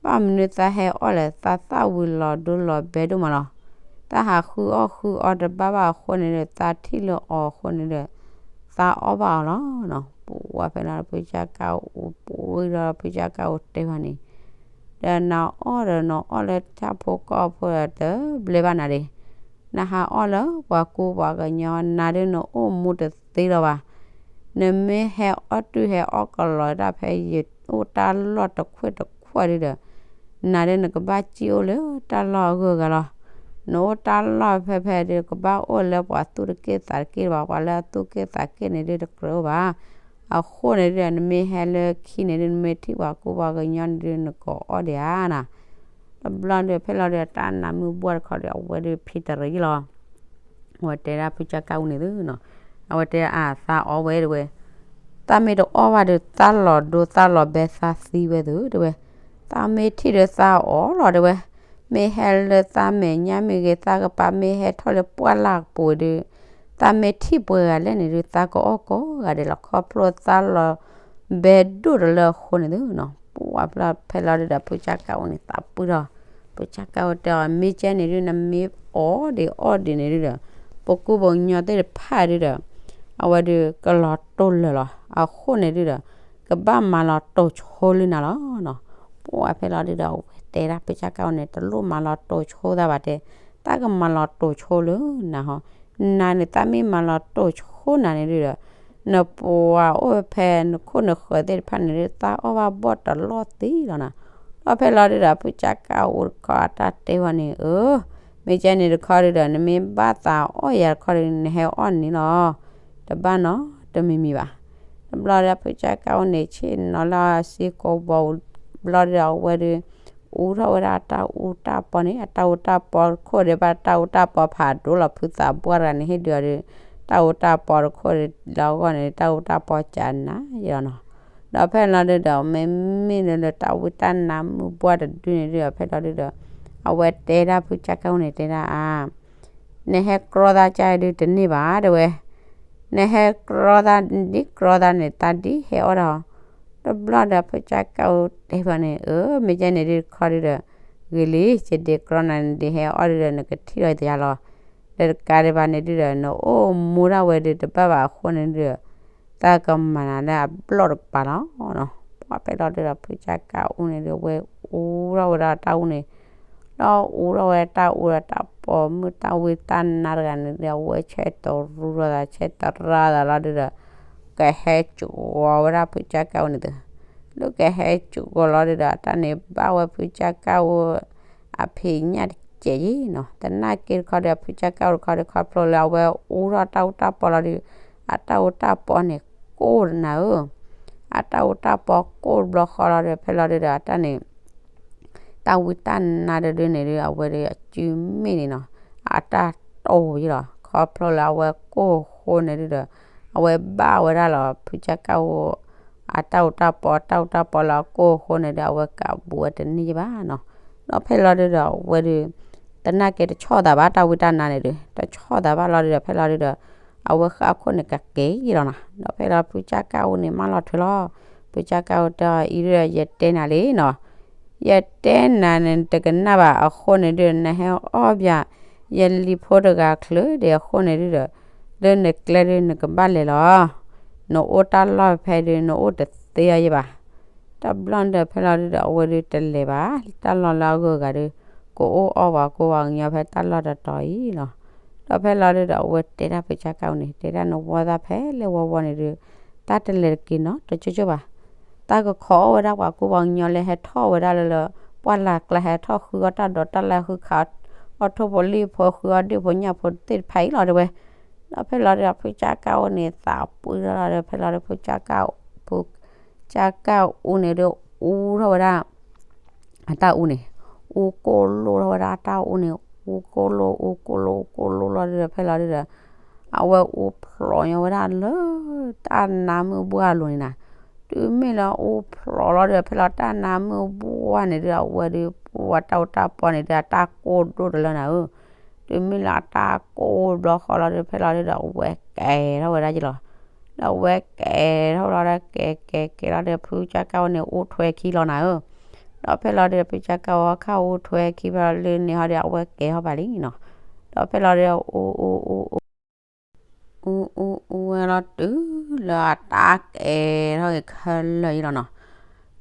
ဘၣ်မနုၤသးဟဲအီၣ်လဲၣ် သးသၣ်ဝံၤလီၤဒိလီၤဘဲဒိၣ်မးလီၤ. တၢ်ဟးဃုအီၣ်ဃုအီတဘၣ်ဘၣ်အဃိန့ၣ်ဒီး သးထံၣ်လၢအီၤအဃိန့ၣ်ဒီး သးအီၣ်ဘၣ်အီၤလီၤနီၤ. ပှၢ်ဖဲလီၤဒီး ဖုကၠၢ်ကၣ်အိၣ်ပှံၤဒီး ဖုကၠၢ်ကၣ်အိၣ်တဲဘၣ်န့ၣ် ဒီးနအီၣ်ဒီးနအီၣ်လၢဆၣ်ဖိကီၢ်ဖိဒီး တဘျဲဘၣ်နၤဒ့ၣ် နဟးအီၣ်လၢပှၤကူပှၤကညီနၤဒု နအိၣ်မူတသ့လီၤဘၣ်. နမ့ၢ်ဟဲအီၣ်တုၤဟဲအီၣ်ကလီတၢ်ဖဲယအိၣ်တၢ်လီၢ်တခွဲးတခွဲးဒုဒီး နၤဒု နကဘၣ်စံၣ်အိၣ်လၢတၢ်လီၢ်အဂုၤအဂၤလီၤ. နအိၣ်တၢ်လီၢ်ဖဲဖဲဒု ကဘၣ်အိၣ်လၢပှၤသူၣ်တက့ၢ်သးတက့ၢ်လၢၤဘၣ်, ပှၤလၢအသူၣ်က့ၢ်သးက့ၢ်န့ၣ်ဒု တကြၢးအိၣ်ဘၣ်. အဃိန့ၣ်ဒု နမ့ၢ်ဟဲလၢခံန့ၣ်ဒု နမ့ၢ်ထံၣ်ပှၤကူပှၤကညီန့ၣ်ဒု နကအီၣ်ဒံးဧါနီၤ. တဘျီဒု ဖဲလီၤဒု တၢ်နါမုၢ်ဘှၢ်တခီဒီး အဝဲဒုဖံးတရံးယ့ၢ်လီၤ. အဝဲတဲဒၣ်ဖုကၠၢ်ကၣ်အိၣ်န့ၣ်သုနီၤ, အဝဲတဲအသးအီၣ်ဝဲတဲဝဲ, သးမ့ၢ်တအီၣ်ဘၣ်ဒီး သးလီၤဒိသးလီၤဘဲသးသံဝဲသုတဲဝဲ, သးမ့ၢ်ထံၣ်ဒီးသးအီၣ်လီၤတဲဝဲ, မ့ၢ်ဟဲလၢသးမဲာ်ညါမ့ၢ်ဂ့ၤ သးကပၤမ့ၢ်ဟဲထီၣ်လၢပှၢ်လၢ်ကပူၤဒီး, သးမ့ၢ်ထံၣ်ပှဲၤဂၤလဲၣ်န့ၣ်ဒုး သးကအီၣ်ကိးဂၤဒဲးလီၤ. ခီဖျိသးလီၤဘဲဒိၣ်တလၢအဃိန့ၣ်သုနီၤ, ပှၢ်ဖဲလီၤဒုဒီး ဖုကၠၢ်ကၣ်အိၣ်န့ၣ် သးပှံၢ်ထီၣ်, ဖုကၠၢ်ကၣ်အိၣ်တဲအီၤ မ့ၢ်ကဲန့ၣ်ဒုး နမ့ၢ်အီၣ်ဒံးအီၣ်ဒံးန့ၣ်ဒုးဒီး ပကူပညီသ့ၣ်တဖၣ်ဒုးဒီး အဝဲဒုးကလီၤတိၢ်လၢာ်လီၤ. အဃိန့ၣ်ဒုးဒီး ကဘၣ်မၤလီၤတိၢ်ဆိလၢနၤလီၤနီၤ. ပှၢ်ဖဲလီၤဒုးဒီး အဝဲတဲဒၣ်ဖုကၠၢ်ကၣ်အိၣ်န့ၣ် တလိၣ်မၤလီၤတိၢ်ဆိသးဘၣ်တဲ, သးကမၤလီၤတိၢ်ဆိလၢနၤဟီ, နၤန့ၣ် သးမ့ၢ်မၤလီၤတိၢ်ဆိနၤန့ၣ်ဒုးဒီး နပှၤအိၣ်ဖဲနခိၣ်နဃၢၤသ့ၣ်တဖၣ်န့ၣ်ဒုး သးအီၣ်ဘၣ်ဘီၣ်တလီၢ်သံလီၤနီၤ. ဒီးဖဲလီၤဒုးဒီး ဖုကၠၢ်ကၣ်အိၣ်တခီအတၢ်တဲဝဲန့ၣ် အၢ မ့ၢ်ကဲန့ၣ်တခီဒုးဒီး နမ့ၢ်ဘၣ်သးအီၣ်ယၤတခီဒုး နဟဲအီၣ်န့ၣ်လီၤ, တဘၣ်နီတမံၤမံၤဘၣ်. တဘျီဒီး ဖုကၠၢ်ကၣ်အိၣ်န့ၣ် ဆ့ၣ်နီၤလၢစ့ကိးဘီ ဘျီဒုးဒီး အဝဲဒုး အူထီၣ်ဝဲဒၣ်တၢ်အူတၢ်ပီန့ၣ် အတၢ်အူတၢ်ပီတခိၣ်ဒီး ဘၣ်တၢ်အူတၢ်ပီဖးဒိၣ်လီၤ ဖုသးပှၢ်တဂၤန့ၣ် ဟ့ၣ်ဒုးအီၤဒုး တၢ်အူတၢ်ပီတခိၣ်ဒီး လၢအဂီၢ်န့ၣ် တၢ်အူတၢ်ပီကနၤယဲလီၤနီၤ. ဒီးဖဲလီၤဒုးဒီး မ့မ့ၢ်လၢတၢ်ဝံတၢ်နါမုၢ်ဘှၢ်တဒုန့ၣ်ဒုးဒီး ဖဲလီၤဒုးဒီး အဝဲတဲဒၣ်ဖုကၠၢ်ကၣ်အိၣ်န့ၣ် တဲဒၣ်အါ နဟဲကြီသးကၢ်ဒုးတန့ၢ်ဘၣ်တဲဝဲ, နဟဲကြီသးဒ်ကြီသးန့ၣ် သးဒ်ဟဲအီၣ်ဒီး တဘျီဒီး ဖုကၠၢ်ကၣ်အိၣ်တဲဖဲန့ၣ် အၢ မ့ၢ်ကဲန့ၣ်ဒုးတခီဒုးဒီး ဂ့ၤလံ ယဒ့ကြီနၤန့ၣ် ဒ်ဟဲအီၣ်ဒုးဒီး နကထံၣ်လီၤယၤလီၤ. ဒီးတကးဒံးဘၣ်န့ၣ်ဒုးဒီး နအိၣ်မူဒၣ်ဝဲဒုးတဘၣ်ဘၣ်အဃိန့ၣ်ဒုးဒီး သးကမၤနၤလၢအဘျီၣ်တကပၤလီၤနီၤ. ပှၢ်ဖဲလီၤဒုးဒီး ဖုကၠၢ်ကၣ်အိၣ်န့ၣ်ဒုး အဝဲအူထီၣ်ဝဲဒၣ်တၢ်အူန့ၣ် ဒီးအူထီၣ်ဝဲတၢ်အူဒီးတၢ်ပီာ်မုၢ်တၢ်ဝံတၢ်နါတဂၤန့ၣ်ဒီး အဝဲဆဲးတရူဒီး ဆဲးတရၢသးလီၤဒုးဒီး ကဟဲကဝီၤဝဲဒၣ်ဖုကၠၢ်ကၣ်အိၣ်န့ၣ်သု, လၢကဟဲကဝီၤလီၤဒုးဒီး အတၢ်န့ၣ်ဘၣ်ဝဲဖုကၠၢ်ကၣ်အိၣ် အဖံးညၣ်တကဲးယံၤနီၤ. သနာ်က့တခီဒီး ဖုကၠၢ်ကၣ်အိၣ်တခီဒီး ခီဖျိလၢအဝဲအူထီၣ်တၢ်အူတၢ်ပီလီၤဒုး အတၢ်အူတၢ်ပီန့ၣ်ကိၢ်နၤဧၢ အတၢ်အူတၢ်ပီကိၢ်တဘျီဃီလီၤဒီး ဖဲလီၤဒုးဒီး အတၢ်န့ၣ် တၢ်ဝံတၢ်နါတဒုန့ၣ်ဒုး အဝဲဒုးအစုမ့ၣ်န့ၣ်နီၤ အတၢ်တိၢ်ယံၤလီၤ. ခီဖျိလၢအဝဲကိၢ်အဃိန့ၣ်ဒုးဒီး အဝဲဘၣ်ဝဲဒၣ်လီၤ ဖုကၠၢ်ကၣ်အိၣ် အတၢ်အူတၢ်ပီ တၢ်အူတၢ်ပီလၢအကိၢ်အဃိန့ၣ်ဒီး အဝဲကးဘူးဝဲတန့ၢ်ယဘၣ်နီၤ. ဒီးဖဲလီၤဒုးဒီး အဝဲဒုး သနာ်က့တဆီၣ်သးဘၣ် တၢ်ဝံတၢ်နါန့ၣ်ဒုး တဆီၣ်သးဘၣ်လီၤဒုးဒီး ဖဲလီၤဒုးဒီး အဝဲဃၣ်ခိၣ်န့ၣ်ကက့ၤလီၤနီၤ. ဒီးဖဲလီၤဖုကၢ်ကၢ်အူန့ၣ် မၢလီၤထွဲလီၤ. ဖုကၢ်ကၢ်အူတဲအီၤ အံၤဒီး ယတဲနၤလံနီၤ, ယတဲနၤန့ၣ်တကနၣ်ဘၣ်အဃိန့ၣ်ဒုး နဟဲအီၣ်ဘၣ် ယလံၤဖိတဂၤချုးဒီးအဃိန့ၣ်ဒုးဒီး လၢနကျဲဒုးနကဘၣ်လဲၤလီၤ. နအိၣ်တၢ်လီၢ်ဖဲဒုး နအိၣ်တသ့အီၤယဲဘၣ်. တဘျီဒီးဖဲလီၤဒုးဒီး အဝဲဒုးတလဲၤဘၣ် တၢ်လီၢ်လၢအဂုၤအဂၤဒုး ကအိၣ်အီၣ်ပှၤကူပှၤကညီဖဲတၢ်လီၢ်တတီၤအံၤလီၤ. ဒီးဖဲလီၤဒုးဒီး အဝဲတဲဒၣ်ဖုကၢ်ကၢ်အူန့ၣ် တဲဒၣ်နဝီသးဖဲလဲၣ်ဝီဝီန့ၣ်ဒုး တၢ်တလဲၤတက့ၤနီတကၠိၢ်ကၠိၢ်ဘၣ်. တၢ်ကခိးအီၣ်ဝဲဒၣ်ပှၤကူပှၤကညီလၢဟဲထီၣ်ဝဲဒၣ်လၢလၢ ပှၢ်လၢ်ကျါဟဲထီၣ်ဃုအီၣ်တၢ်ဒိးတၢ်လၢ် ဃုခးအီၣ်ထိၣ်ဖိလံၣ်ဖိ ဃုအီၣ်ဒ့ၣ်ဖိညၣ်ဖိသ့ၣ်တဖၣ်အံၤလီၤတဲဝဲ. ဒီးဖဲလီၤဒုးဒီး ဖုကၢ်ကၢ်အူန့ၣ် သးပှံၢ်ထီၣ်လီၤဒီး ဖဲလီၤဒုး ဖုကၢ်ကၢ် ဖုကၢ်ကၢ်အူန့ၣ်ဒုး အူထီၣ်ဝဲဒၣ် အတၢ်အူန့ၣ် အူကိၢ်လိၣ်ထီၣ်ဝဲဒၣ်အတၢ်အူန့ၣ် အူကိၢ်လိၣ် အူကိၢ်လိၣ် အူကိၢ်လိၣ်လီၤဒုးဒီး ဖဲလီၤဒုးဒီး အဝဲအူဖျိးညီဝဲဒၣ်လၢ တၢ်နါမုၢ်ဘှၢ်အလိၤန့ၣ်နီၤ. တုၤမ့ၢ်လၢအူဖျိးလီၤဒုးဒီး ဖဲလီၤတၢ်နါမုၢ်ဘှၢ်န့ၣ်ဒုး အဝဲဒုး ပှၤတၢ်အိၣ်တၢ်ပီန့ၣ်ဒုး အတၢ်ကိၢ်ဒိၣ်တလၢနီၤဧၢ. တုၤမ့ၢ်လၢအတၢ်ကိၢ်ဘျီဃီလီၤဒုး ဖဲလီၤဒုးဒီး အဝဲကဲထီၣ်ဝဲဒၣ်က့ၤလီၤ. ဒီးအဝဲကဲထီၣ်လီၤဒီး ကဲကဲကဲလီၤဒီး ဖုကၢ်ကၢ်အူန့ၣ် အူထွဲခံလီၤနီၤဧၢ. ဒီးဖဲလီၤဒုးဒီး ဖုကၢ်ကၢ်အူခါအူထွဲခံဖဲလီၤလၢန့ၣ်ဟီဒီး အဝဲကဲထီၣ်ဘၣ်လံနီၤ. ဒီးဖဲလီၤဒုးဒီး အူ အူ အူ အူ အူ အူဝဲလီၤတုၤလၢအတၢ်ကဲထီၣ်က့ၤခဲလၢာ်အံၤလီၤနီၤ.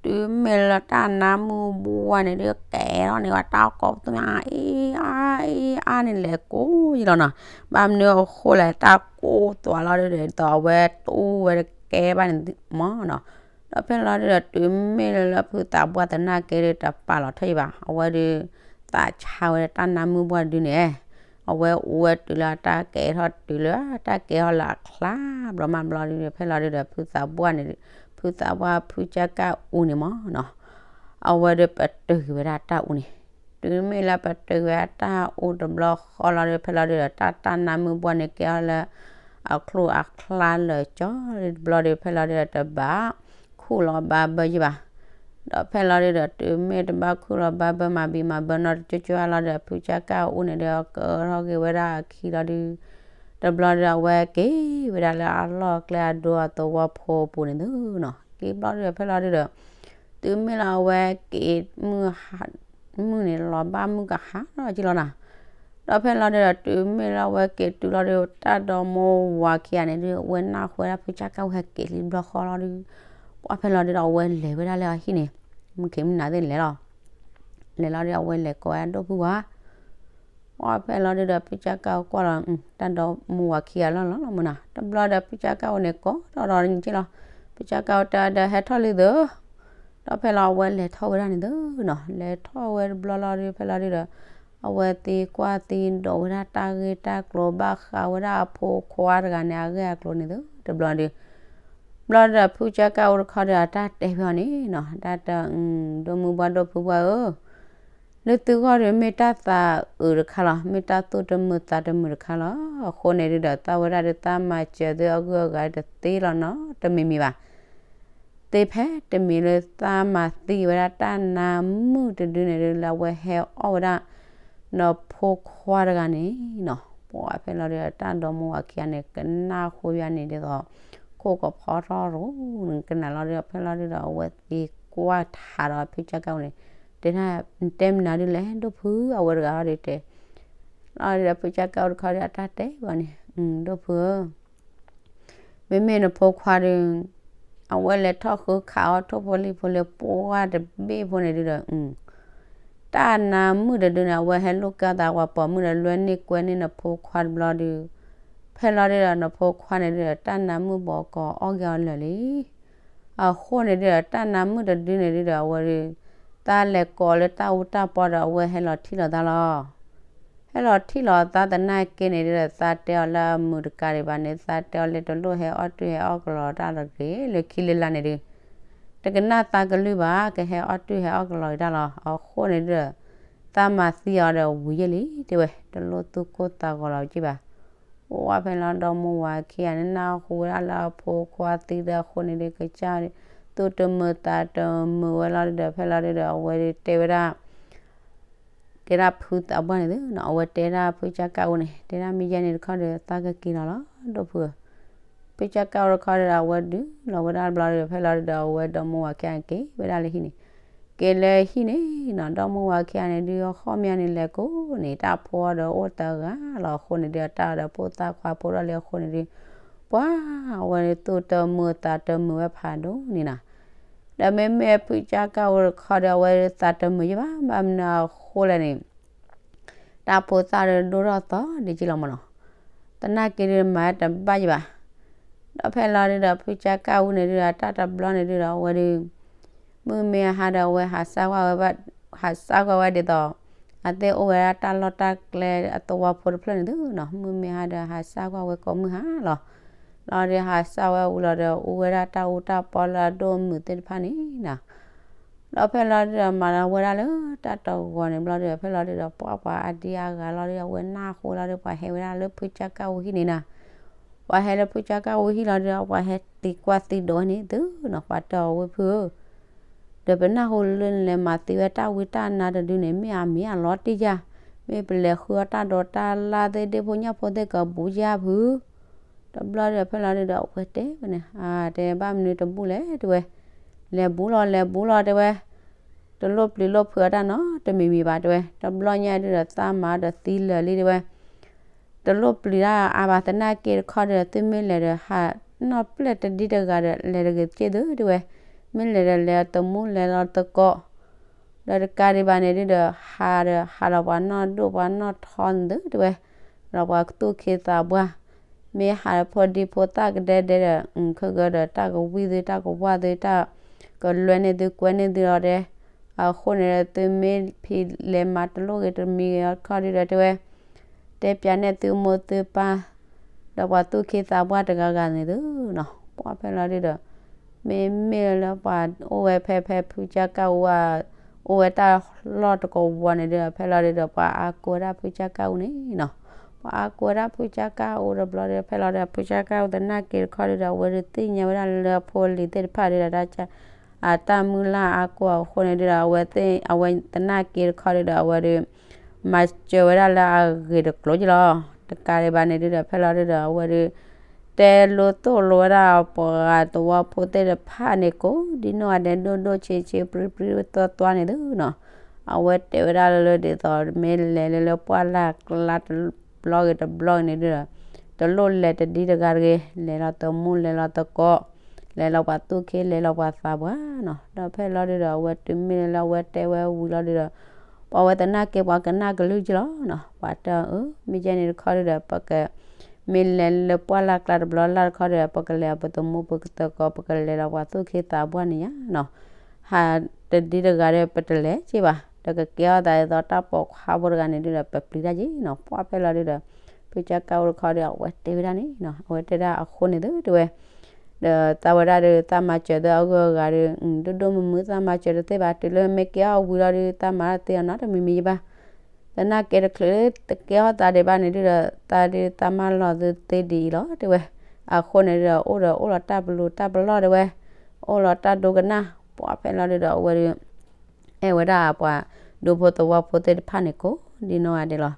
တုၤမ့ၢ်လၢတၢ်နါမုၢ်ဘှၢ်န့ၣ်ဒုး ကဲထီၣ်န့ၣ်ဝဲတၢ်ကိးပသူညါ အ့အါ အ့အါန့ၣ်လဲၤကိးယံၤလီၤနီၤ. ဘၣ်မနုၤအဃိလဲၣ် တၢ်ကိၢ်သွးလီၤဒုးဒီး အဝဲတူၢ်ဝဲတကဲဘၣ်န့ၣ်မၢ်နီၤ. ဒီးဖဲလီၤဒုးဒီး တုၤမ့ၢ်လၢဖုသးပှၢ်သနာ်က့ဒုး တပာ်လီၤထီၣ်ယံၤဘၣ် အဝဲဒုး သးဆါဝဲဒၣ်တၢ်နါမုၢ်ဘှၢ်ဒုန့ၣ် အဝဲအိၣ်ဝဲတုၤလၢအတၢ်ကဲထီၣ် တုၤလၢတၢ်ကဲထီၣ်လၢအချါဘျီမးဘျီဒုး ဖဲလီၤဒုးဒီး ဖုသးပှၢ်န့ၣ် ဖုသးပှၢ်ဖုကၢ်ကၢ်အူန့ၣ်မၢ်နီၤ. အဝဲဒုးပတုာ်က့ၤဝဲဒၣ်တၢ်အူန့ၣ် တုၤမ့ၢ်လၢပတုာ်က့ၤဝဲဒၣ်တၢ်အူတဘျီဃီလီၤဒုး ဖဲလီၤဒုးဒီး တၢ်တၢ်နါမုၢ်ဘှၢ်န့ၣ် ကဲထီၣ်လၢ အချိၣ်အချါလၢာ်ကၠီတဘျီဒုး ဖဲလီၤဒုးဒီး တဘၣ်ခူၣ်လီၤဘၣ်ဘၢယံၤဘၣ်. ဒီးဖဲလီၤဒုးဒီး တုၤမ့ၢ်တဘၣ်ခူၣ်လီၤဘၣ်ဘၢမၤဘံမၤဘၢနီတကၠိၢ်ကၠိၢ်လီၤဒီး ဖုကၢ်ကၢ်အူန့ၣ်ဒုး ကထီၣ်က့ၤဝဲဒၣ်အခံလီၤဒုး တဘျီဒုးအဝဲက့ၤဝဲဒၣ်လၢအလီၢ်ကျဲအဒိအသဝီဖိအပူၤန့ၣ်သုနီၤ. က့ၤဘျီဒုးဒီး ဖဲလီၤဒုးဒီး တုၤမ့ၢ်လၢအဝဲက့ၤ မုၢ်န့ၣ် လီၤဘၣ်မုၢ်ကဟါထီၣ်က့ၤလီၤနီၤ. ဒီးဖဲလီၤဒုးဒီး တုၤမ့ၢ်လၢအဝဲက့ၤတုၤလီၤဒုး တၢ်ဒီမါဝၤခံဂၤန့ၣ်ဒုး အဝဲနၢ်ဟူဝဲဒၣ်ဖုကၢ်ကၢ်အူဟဲက့ၤလံဘျီဃီလီၤဒုး ပှၢ်ဖဲလီၤဒုးဒီး အဝဲလဲၤဝဲဒၣ်လၢအဟံၣ်န့ၣ် မုၢ်ခ့မုၢ်နၤသ့ၣ်န့ၣ်လဲၤလီၤ. လဲၤလီၤဒုး အဝဲလဲၤကိးဝဲဒၣ်ဒိၣ်ဖုဝါ ပှၢ်ဖဲလီၤဒုးဒီး ဖုကၢ်ကၢ်အူကွၢ်လီၤ တၢ်ဒီမါဝၤခံဂၤလီၤလီၤလီၤမုၢ်နၤ. တဘျီဒီး ဖုကၢ်ကၢ်အူန့ၣ် ကိးထီၣ်ဒီးန့ၣ်က့လီၤ. ဖုကၢ်ကၢ်အူတဲဒီး ဟဲထီၣ်လံသု ဒီးဖဲလီၤအဝဲလဲၤထီၣ်ဝဲဒၣ်န့ၣ်သုနီၤ. လဲၤထီၣ်ဝဲတဘျီလီၤဒုး ဖဲလီၤဒုးဒီး အဝဲသံကွၢ်သံဒိးဝဲဒၣ်တၢ်ဂ့ၢ်တၢ်ကျိၤ ဘၣ်ဃးဝဲဒၣ်အဖိခွါတဂၤန့ၣ် အဂ့ၢ်အကျိၤန့ၣ်သု တဘျီဒုး ဘျီဒုးဒီး ဖုကၢ်ကၢ်အူတခီဒီး အတၢ်တဲဖဲအီၤန့ၣ်နီၤ တၢ်တဲ ဒိၣ်မုၢ်ဘှၢ်ဒိၣ်ဖုဘှၢ်ဧၢ လၢသုဂီၢ်ဒီး မ့ၢ်တၢ်သးအုးတခါလီၤ. မ့ၢ်တၢ်သူၣ်တမုာ်သးတမုာ်တခါလီၤ. အဃိန့ၣ်ဒုးဒီး သးဝဲဒၣ်ဒုး သးမၤစၢၤသုအဂုၤအဂၤတသ့လီၤနီတမံၤမံၤဘၣ်. သ့ဖဲတမံၤလၢသးမၤသံဝဲဒၣ်တၢ်နါမုၣ်တဒုန့ၣ်ဒုး လၢအဝဲဟဲအီၣ်ဝဲဒၣ် နီၢ်ဖိခွါတဂၤန့ၣ်နီၤ. ပှၢ်ဖဲလီၤဒုးဒီး တၢ်ဒီမါဝၤခံဂၤန့ၣ် ကနၣ်ဃုာ်ယါန့ၣ်ဒ်သိး ခိၣ်ကဖီထီၣ်ရူၤ ကနၣ်လီၤဒုးဒီး ဖဲလီၤဒုးဒီး အဝဲသံကွၢ်ထးဒီးဖုကၢ်ကၢ်အူန့ၣ် တဲဒၣ် နတဲမနုၤဒုးလဲၣ် ဒိၣ်ဖု အဝဲတဂၤဟီဒုးတဲ လီၤဒုးဒီး ဖုကၢ်ကၢ်အူတခီဒီး အတၢ်တဲဘၣ်န့ၣ် ဒိၣ်ဖုဧၢ မ့မ့ၢ်နဖိခွါဒီး အဝဲလဲၤထီၣ်ဃုခးအီၣ်ထိၣ်ဖိလံၣ်ဖိလၢပှၢ်တဘ့ၣ်ဖိန့ၣ်ဒုးဒီး တၢ်နါမုၣ်တဒုန့ၣ် အဝဲဟဲလိာ်ကွဲသးပှၤပိာ်မုၣ်ဒီး လွဲန့ၢ်ကွဲန့ၢ်နဖိခွါတဘျီဒုး ဖဲလီၤဒုးဒီး နဖိခွါန့ၣ်ဒုးဒီး တၢ်နါမုၣ်ဘီကီအီၣ်က့ၤအီၤလၢာ်လံ. အဃိန့ၣ်ဒုးဒီး တၢ်နါမုၣ်တဒုန့ၣ်ဒုးဒီး အဝဲဒုး သးလဲၤကိးလၢတၢ်အူတၢ်ပီဒီး အဝဲဟဲလီၤထံၣ်လိာ်သးလီၤ. ဟဲလီၤထံၣ်လိာ်သးသနာ်က့န့ၣ်ဒုးဒီး သးတဲအီၤလၢအမုာ်တကးဒံးဘၣ်န့ၣ် သးတဲအီၤလၢတလိၣ်ဟဲအီၣ်တ့ၢ်ဟဲအီၣ်ကလီတၢ်တဂ့ၤ လၢခံလၢလာ်န့ၣ်ဒုး တကနၣ်သးကလုၢ်ဘၣ် ကဟဲအီၣ်တ့ၢ်ဟဲအီၣ်ကလီတၢ်လီၤ. အဃိန့ၣ်ဒုးဒီး သးမၤသံအီၤဒီးဝံၤယဲၢ်လံ တဲဝဲ တလိၣ်သူၣ်ကိၢ်သးဂီၤလီၤက့ဘၣ်. ပှၢ်ဖဲလီၤဒီမါဝၤခံဂၤန့ၣ် နၢ်ဟူဝဲဒၣ်လၢအဖိခွါသံဒီးအဃိန့ၣ်ဒုး ကစၢ် သူၣ်တမုာ်သးတမုာ်ဝဲလီၤဒုးဒီး ဖဲလီၤဒုးဒီး အဝဲဒုးတဲဝဲဒၣ် တဲဒၣ်ဖုသးပှၢ်န့ၣ်သုနီၤ, အဝဲတဲဒၣ်ဖုကၠၢ်ကၣ်အိၣ်န့ၣ် တဲဒၣ်မ့ၢ်ယဲန့ၣ်တခီဒီး သးကက့ၤလီၤလီၤ ဒိၣ်ဖုဧၢ. ဖုကၠၢ်ကၣ်အိၣ်တခီဒီး အဝဲဒုးလီၤဝဲဒၣ်တဘျီဒီး ဖဲလီၤဒုးဒီး အဝဲဒီမါဝၤခံဂၤန့ၣ် က့ၤဝဲဒၣ်လၢဟံၣ်န့ၣ်, က့ၤလၢဟံၣ်န့ၣ်နီၤ, ဒီမါဝၤခံဂၤန့ၣ်ဒုး အဃီမ့ၢ်န့ၣ် လဲၤကိးန့ၣ် တၢ်ဖိဒီးအိၣ်တဂၤလီၤ. အဃိန့ၣ်ဒုး တၢ်ဒီးဖိသၣ်ခွါဖိထီၣ်လံအဃိန့ၣ်ဒုး ပှၤအဝဲသူၣ်တမုာ်သးတမုာ်ဝဲဖးဒိၣ်န့ၣ်နီၤ. ဒီးမ့မ့ၢ်ဖုကၠၢ်ကၣ်အိၣ်တခီဒီး အဝဲသးတမုာ်ယဲၢ်ဘၣ်, ဘၣ်မနုၤအဃိလဲၣ်န့ၣ် တၢ်ဖိသၣ်ဒီးဒိၣ်ထီၣ်သီဒ်က့လီၤမၢ်နီၤ, သနာ်က့ဒုးမၤတဘၣ်ယဲၢ်ဘၣ်. ဒီးဖဲလီၤဒုးဒီး ဖုကၠၢ်ကၣ်အိၣ်န့ၣ်ဒုး အတၢ်တဘျီန့ၣ်ဒုးဒီး အဝဲဒုး မုၢ်မ့ၢ်ဟါဒီး အဝဲဟးစၢ်ကွၢ်ဝဲ ဟးစၢ်ကွၢ်ဝဲဒ်သိး အသ့ၣ်အိၣ်ဝဲဒၣ်တၢ်လီၢ်တၢ်ကျဲအသဝီဖိတဖျၢၣ်န့ၣ်သုနီၤ, မုၢ်မ့ၢ်ဟါဒီး ဟးစၢ်ကွၢ်ဝဲကိးမုၢ်ဟါလီၤ. လီၤဒုးဟးစၢ်ဝဲဝံၤလီၤဒီး အူဝဲဒၣ်တၢ်အူတၢ်ပီလၢအဒိၣ်အမုာ်သ့ၣ်တဖၣ်န့ၣ်နီၤ. ဒီးဖဲလီၤဒုးဒီးမၤလီၤဝဲဒၣ်လၢတၢ်တဂီၤန့ၣ်ဘျီဒုး ဖဲလီၤဒုးဒီး ပှၤပှၤအဒံအါဂၤလီၤဒုး အဝဲနၢ်ဟူလီၤဒုး ပှၤဟဲဝဲဒၣ်လၢဖုကၠၢ်ကၣ်အိၣ်ဟံၣ်န့ၣ်နီၤ, ပှၤဟဲလၢဖုကၠၢ်ကၣ်အိၣ်ဟံၣ်လီၤဒုး ပှၤဟဲသံကွၢ်သံဒိးဝဲန့ၣ်သုနီၤ, ပှၤတဲအီၤဝဲဖုဧၢ ဒီးပနၢ်ဟူလၢနလဲၤမၤသံဝဲတၢ်ဝံတၢ်နါတဒုန့ၣ် မ့ၢ်အမ့ၢ်အလီၤတံၢ်ယၢ်, မ့ၢ်ပလဲၤဃုအီၣ်တၢ်ဒိးတၢ်လၢ်သ့ၣ် ဒ့ၣ်ဖိညၣ်ဖိသ့ၣ်ကဘူးယၢ်ဖု, တဘျီဒီးဖဲလီၤဒုးဒီး အဝဲတဲဝဲန့ၣ် အတဲဘၣ်မနုၤတဘူၣ်လဲၣ်တဲဝဲ, လဲၤဘူးလီၤ လဲၤဘူးလီၤတဲဝဲ, တလိၣ်ပျံၤလိၣ်ဖုးအတၢ်နီတမံၤမံၤဘၣ်တဲဝဲ, တဘျီညါဒုးဒီး သးမၤဒီးသံလၢာ်လံတဲဝဲ တလိၣ်ပျံၤတၢ်အါဘၣ် သနာ်က့တခီဒီး သုမ့ၢ်လဲၤဒီး ဟးနီၢ်ပျဲၢ်တဒံတဂၤဒီး လဲၤတဂ့ၤက့ၢ်သုတဲဝဲ, မ့ၢ်လဲၤဒီးလဲၤအီၤတမူလဲၤလီၤတကိး, ဒီးတကးဒံးဘၣ်န့ၣ်ဒုးဒီး ဟးဒီးဟးလီၤပှၤနီၢ်ဒိၣ်ပှၤနီၢ်ထီန့ၣ်သုတဲဝဲ, ဒီးပှၤသူၣ်ခ့သးပှၢ်, မ့ၢ်ဟးဒီးဖိဒံဖိသၣ်ကဒဲဒဲဒီး ခဲကဒီးတၢ်ကဝံၣ်သုတၢ်ကဝၢ်သုတၢ်ကလွဲန့ၢ်သုကွဲန့ၢ်သုလီၤတဲ အဃိန့ၣ်ဒီး သုမ့ၢ်ဖံးလဲၤမၤတလိၣ်ဂ့ၤတမံၤဂ့ၤအီၤတခီဒုးဒီးတဲဝဲ, တဲပၠးနဲၣ်သုမိၢ်သုပၢ်, ဒီးပှၤသူၣ်ခ့သးပှၢ်တဂၤဂၤန့ၣ်သုနီၤ, ပှၤဖဲလီၤဒုးဒီး မ့မ့ၢ်လၢပှၤအိၣ်ဝဲဖဲဖဲဖုကၠၢ်ကၣ်အိၣ်ဝဲ အိၣ်ဝဲတၢ်လီၢ်တကဝီၤန့ၣ်ဒုးဒီး ဖဲလီၤဒုးဒီး ပှၤအါကိးဝဲဒၣ်ဖုကၠၢ်ကၣ်အိၣ်န့ၣ်နီၤ, ပှၤအါကိးဝဲဒၣ်ဖုကၠၢ်ကၣ်အိၣ်တဘျီဒီး ဖဲလီၤဒီး ဖုကၠၢ်ကၣ်အိၣ်သနာ်က့တခီဒုးဒီး အဝဲဒုးသ့ၣ်ညါဝဲဒၣ်လၢအဖိအလံၤသ့ၣ်တဖၣ်ဒုးဒီး တၢ် အတၢ်မုၢ်လၢ်အါကိးအဃိန့ၣ်ဒုးဒီး အဝဲသ့ၣ် အဝဲသနာ်က့တခီဒုးဒီး အဝဲဒုး မၤစၢၤဝဲဒၣ်လၢအဂ့ၢ်တကျိၤက့လီၤ. တကးဒံးဘၣ်န့ၣ်ဒုးဒီး ဖဲလီၤဒုးဒီး အဝဲဒုး တဲလိၤသိၣ်လိၤဝဲဒၣ်ပှၤသဝီဖိသ့ၣ်တဖၣ်န့ၣ် ကိးဒ်နီၢ်ဂၤဒဲး ဒိၣ်ဒိၣ်ဆံးဆံး ပြံပြံသွါသွါန့ၣ်သုနီၤ, အဝဲတဲဝဲဒၣ်လၢဒ်သိး မ့ၢ်လဲၤလၢလၢပှၢ်လၢ်ကျါတဘျီဂ့ၤတဘျီဂ့ၤန့ၣ်ဒုးဒီး တလိၣ်လဲၤတဒံတဂၤတဂ့ၤ, လဲၤလီၤတမူ လဲၤလီၤတကိး, လဲၤလီၤပှၤသူၣ်ခ့ လဲၤလီၤပှၤသးပှၢ်နီၤ. ဒီးဖဲလီၤဒုးဒီး အဝဲတုၤမ့ၢ်လၢအဝဲတဲဝဲဝံၤလီၤဒုးဒီး ပှၤဝဲသနာ်က့ ပှၤကနၣ်ကလုၢ်က့လီၤနီၤ. ပှၤတဲအီၤ အၢ မ့ၢ်ကဲန့ၣ်တခီဒုးဒီး ပက မ့ၢ်လဲၤလၢပှၢ်လၢ်ကျါတဘျီလၢ်တခီဒုးဒီး ပကလဲၤအပတမူပကသကိး ပကလဲၤလီၤပှၤသူၣ်ခ့သးပှၢ်န့ၣ်ညါနီၤ. ဟးတဒံတဂၤဒီး ပတလဲၤက့ဘၣ်, ဒီးကကဲထီၣ်သးဒ်သိးတၢ်ပိာ်ခွါဖိတဂၤန့ၣ်ဒုးဒီး ပပျံၤတၢ်က့နီၤ. ပှၤဖဲလီၤဒုးဒီး ဖုကၠၢ်ကၣ်အိၣ်တခီဒီး အဝဲတဲဝဲဒၣ်န့ၣ်နီၤ, အဝဲတဲဒၣ်အဃိန့ၣ်သုတဲဝဲ ဒီးသးဝဲဒၣ်ဒီး သးမၤစၢၤသုအဂုၤအဂၤဒီး ဒိၣ်ဒိၣ်မုၢ်မုၢ် သးမၤစၢၤတသ့ဘၣ်, တုၤလၢမ့ၢ်ကဲထီၣ်ဝံၤလီၤဒီး သးမၤတၢ်သ့အီၤနီတမံၤမံၤယဘၣ်. သနာ်က့တချုးတကဲထီၣ်သးဒံးဘၣ်န့ၣ်ဒုးဒီး သးဒုးသးမၤလီၤသုသ့ဒ်အံၤလီၤတဲဝဲ. အဃိန့ၣ်ဒုးဒီး အိၣ်ဒီးအိၣ်လီၤတၢ်ပလိၤတၢ်ပလီၢ်တဲဝဲ, အိၣ်လီၤတၢ်ဒိကနၣ်. ပှၤဖဲလီၤဒုးဒီး အဝဲဒုး အဲၣ်ဝဲဒၣ်ပှၤဒူဖိသဝီဖိသ့ၣ်တဖၣ်န့ၣ် ကိးဒ်နီၢ်ဂၤဒဲးလီၤ.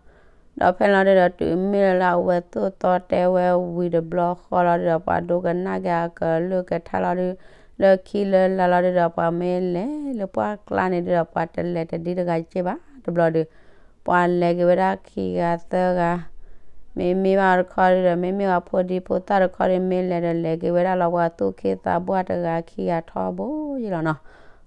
ဒီးဖဲလီၤဒုးဒီး တုၤမ့ၢ်လၢအဝဲသိၣ်သီတဲဝဲဝံၤတဘျီဃီလီၤဒုးဒီး ပှၤဒိကနၣ်က့ၤအကလုၢ်ကထါလီၤဒုး, လၢခံလၢလာ်လီၤဒုးဒီး ပှၤမ့ၢ်လဲၤလၢပှၢ်ကျါန့ၣ်ဒုးဒီး ပှၤတလဲၤတဒံတဂၤက့ဘၣ်. တဘျီဒုး ပှၤလဲၤက့ၤဝဲဒၣ်ခံဂၤသၢဂၤ, မ့မ့ၢ်ဘၣ်တခီဒုးဒီး မ့မ့ၢ်ပှၤဖိဒံဖိသၣ်တခီဒုး မ့ၢ်လဲၤဒီးလဲၤက့ၤဝဲဒၣ်လီၤ ပှၤသူၣ်ခ့သးပှၢ်တဂၤခံဂၤထီဘိယ့လီၤနီၤ.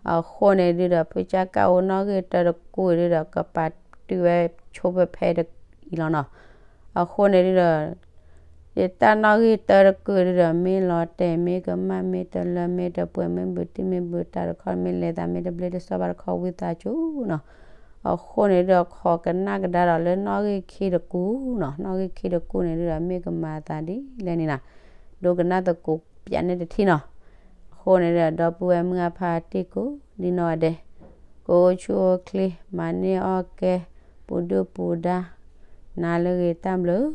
အဃိန့ၣ်ဒုးဒီး ဖုကၠၢ်ကၣ်အိၣ်နီၣ်ဂံၢ်တၢတကူၣ်ဒုးဒီး ကပာ်တုၤဝဲဆိဖဲဖဲအံၤလီၤနီၤ. အဃိန့ၣ်ဒုးဒီး ယတၢ်နီၣ်ဂံၢ်တၢတကူၣ်ဒုးဒီး မ့ၢ်လီၤတဲာ်မ့ၢ်ကမၣ်မ့ၢ်တလၢမ့ၢ်တပှဲၤမ့ၢ်ဘူးတံၢ်မ့ၢ်ဘူးတၢ်တခီ မ့ၢ်လဲၤသးမ့ၢ်တဘျ့တစီၣ်ဘၣ်တခီ ဝံသးစူၤနီၤ. အဃိန့ၣ်ဒုးဒီး ခိးကနၣ်ကဒါဒီးလၢနီၣ်ဂံၢ်ခံတကူၣ်နီၤ. နီၣ်ဂံၢ်ခံတကူၣ်န့ၣ်ဒုးဒီး မ့ၢ်ကမၤသးဒ်လဲၣ်န့ၣ်နီၤ, ဒိကနၣ်သကိးပၠးန့ၣ်တထံၣ်နီၤ. အဃိန့ၣ်ဒီး ဒီပုၢ်ဝဲၢ်မုၢ်အဖါတံၢ်ကိးဒ်နီၢ်ဂၤဒဲး, ကအိၣ်ဆူၣ်အိၣ်ချ့ မၤန့ၢ်အီၣ်ကဲ ပူၤဒုၣ်ပူၤဒါ နၤလၢအဂ့ၤတၢ်ဘျုး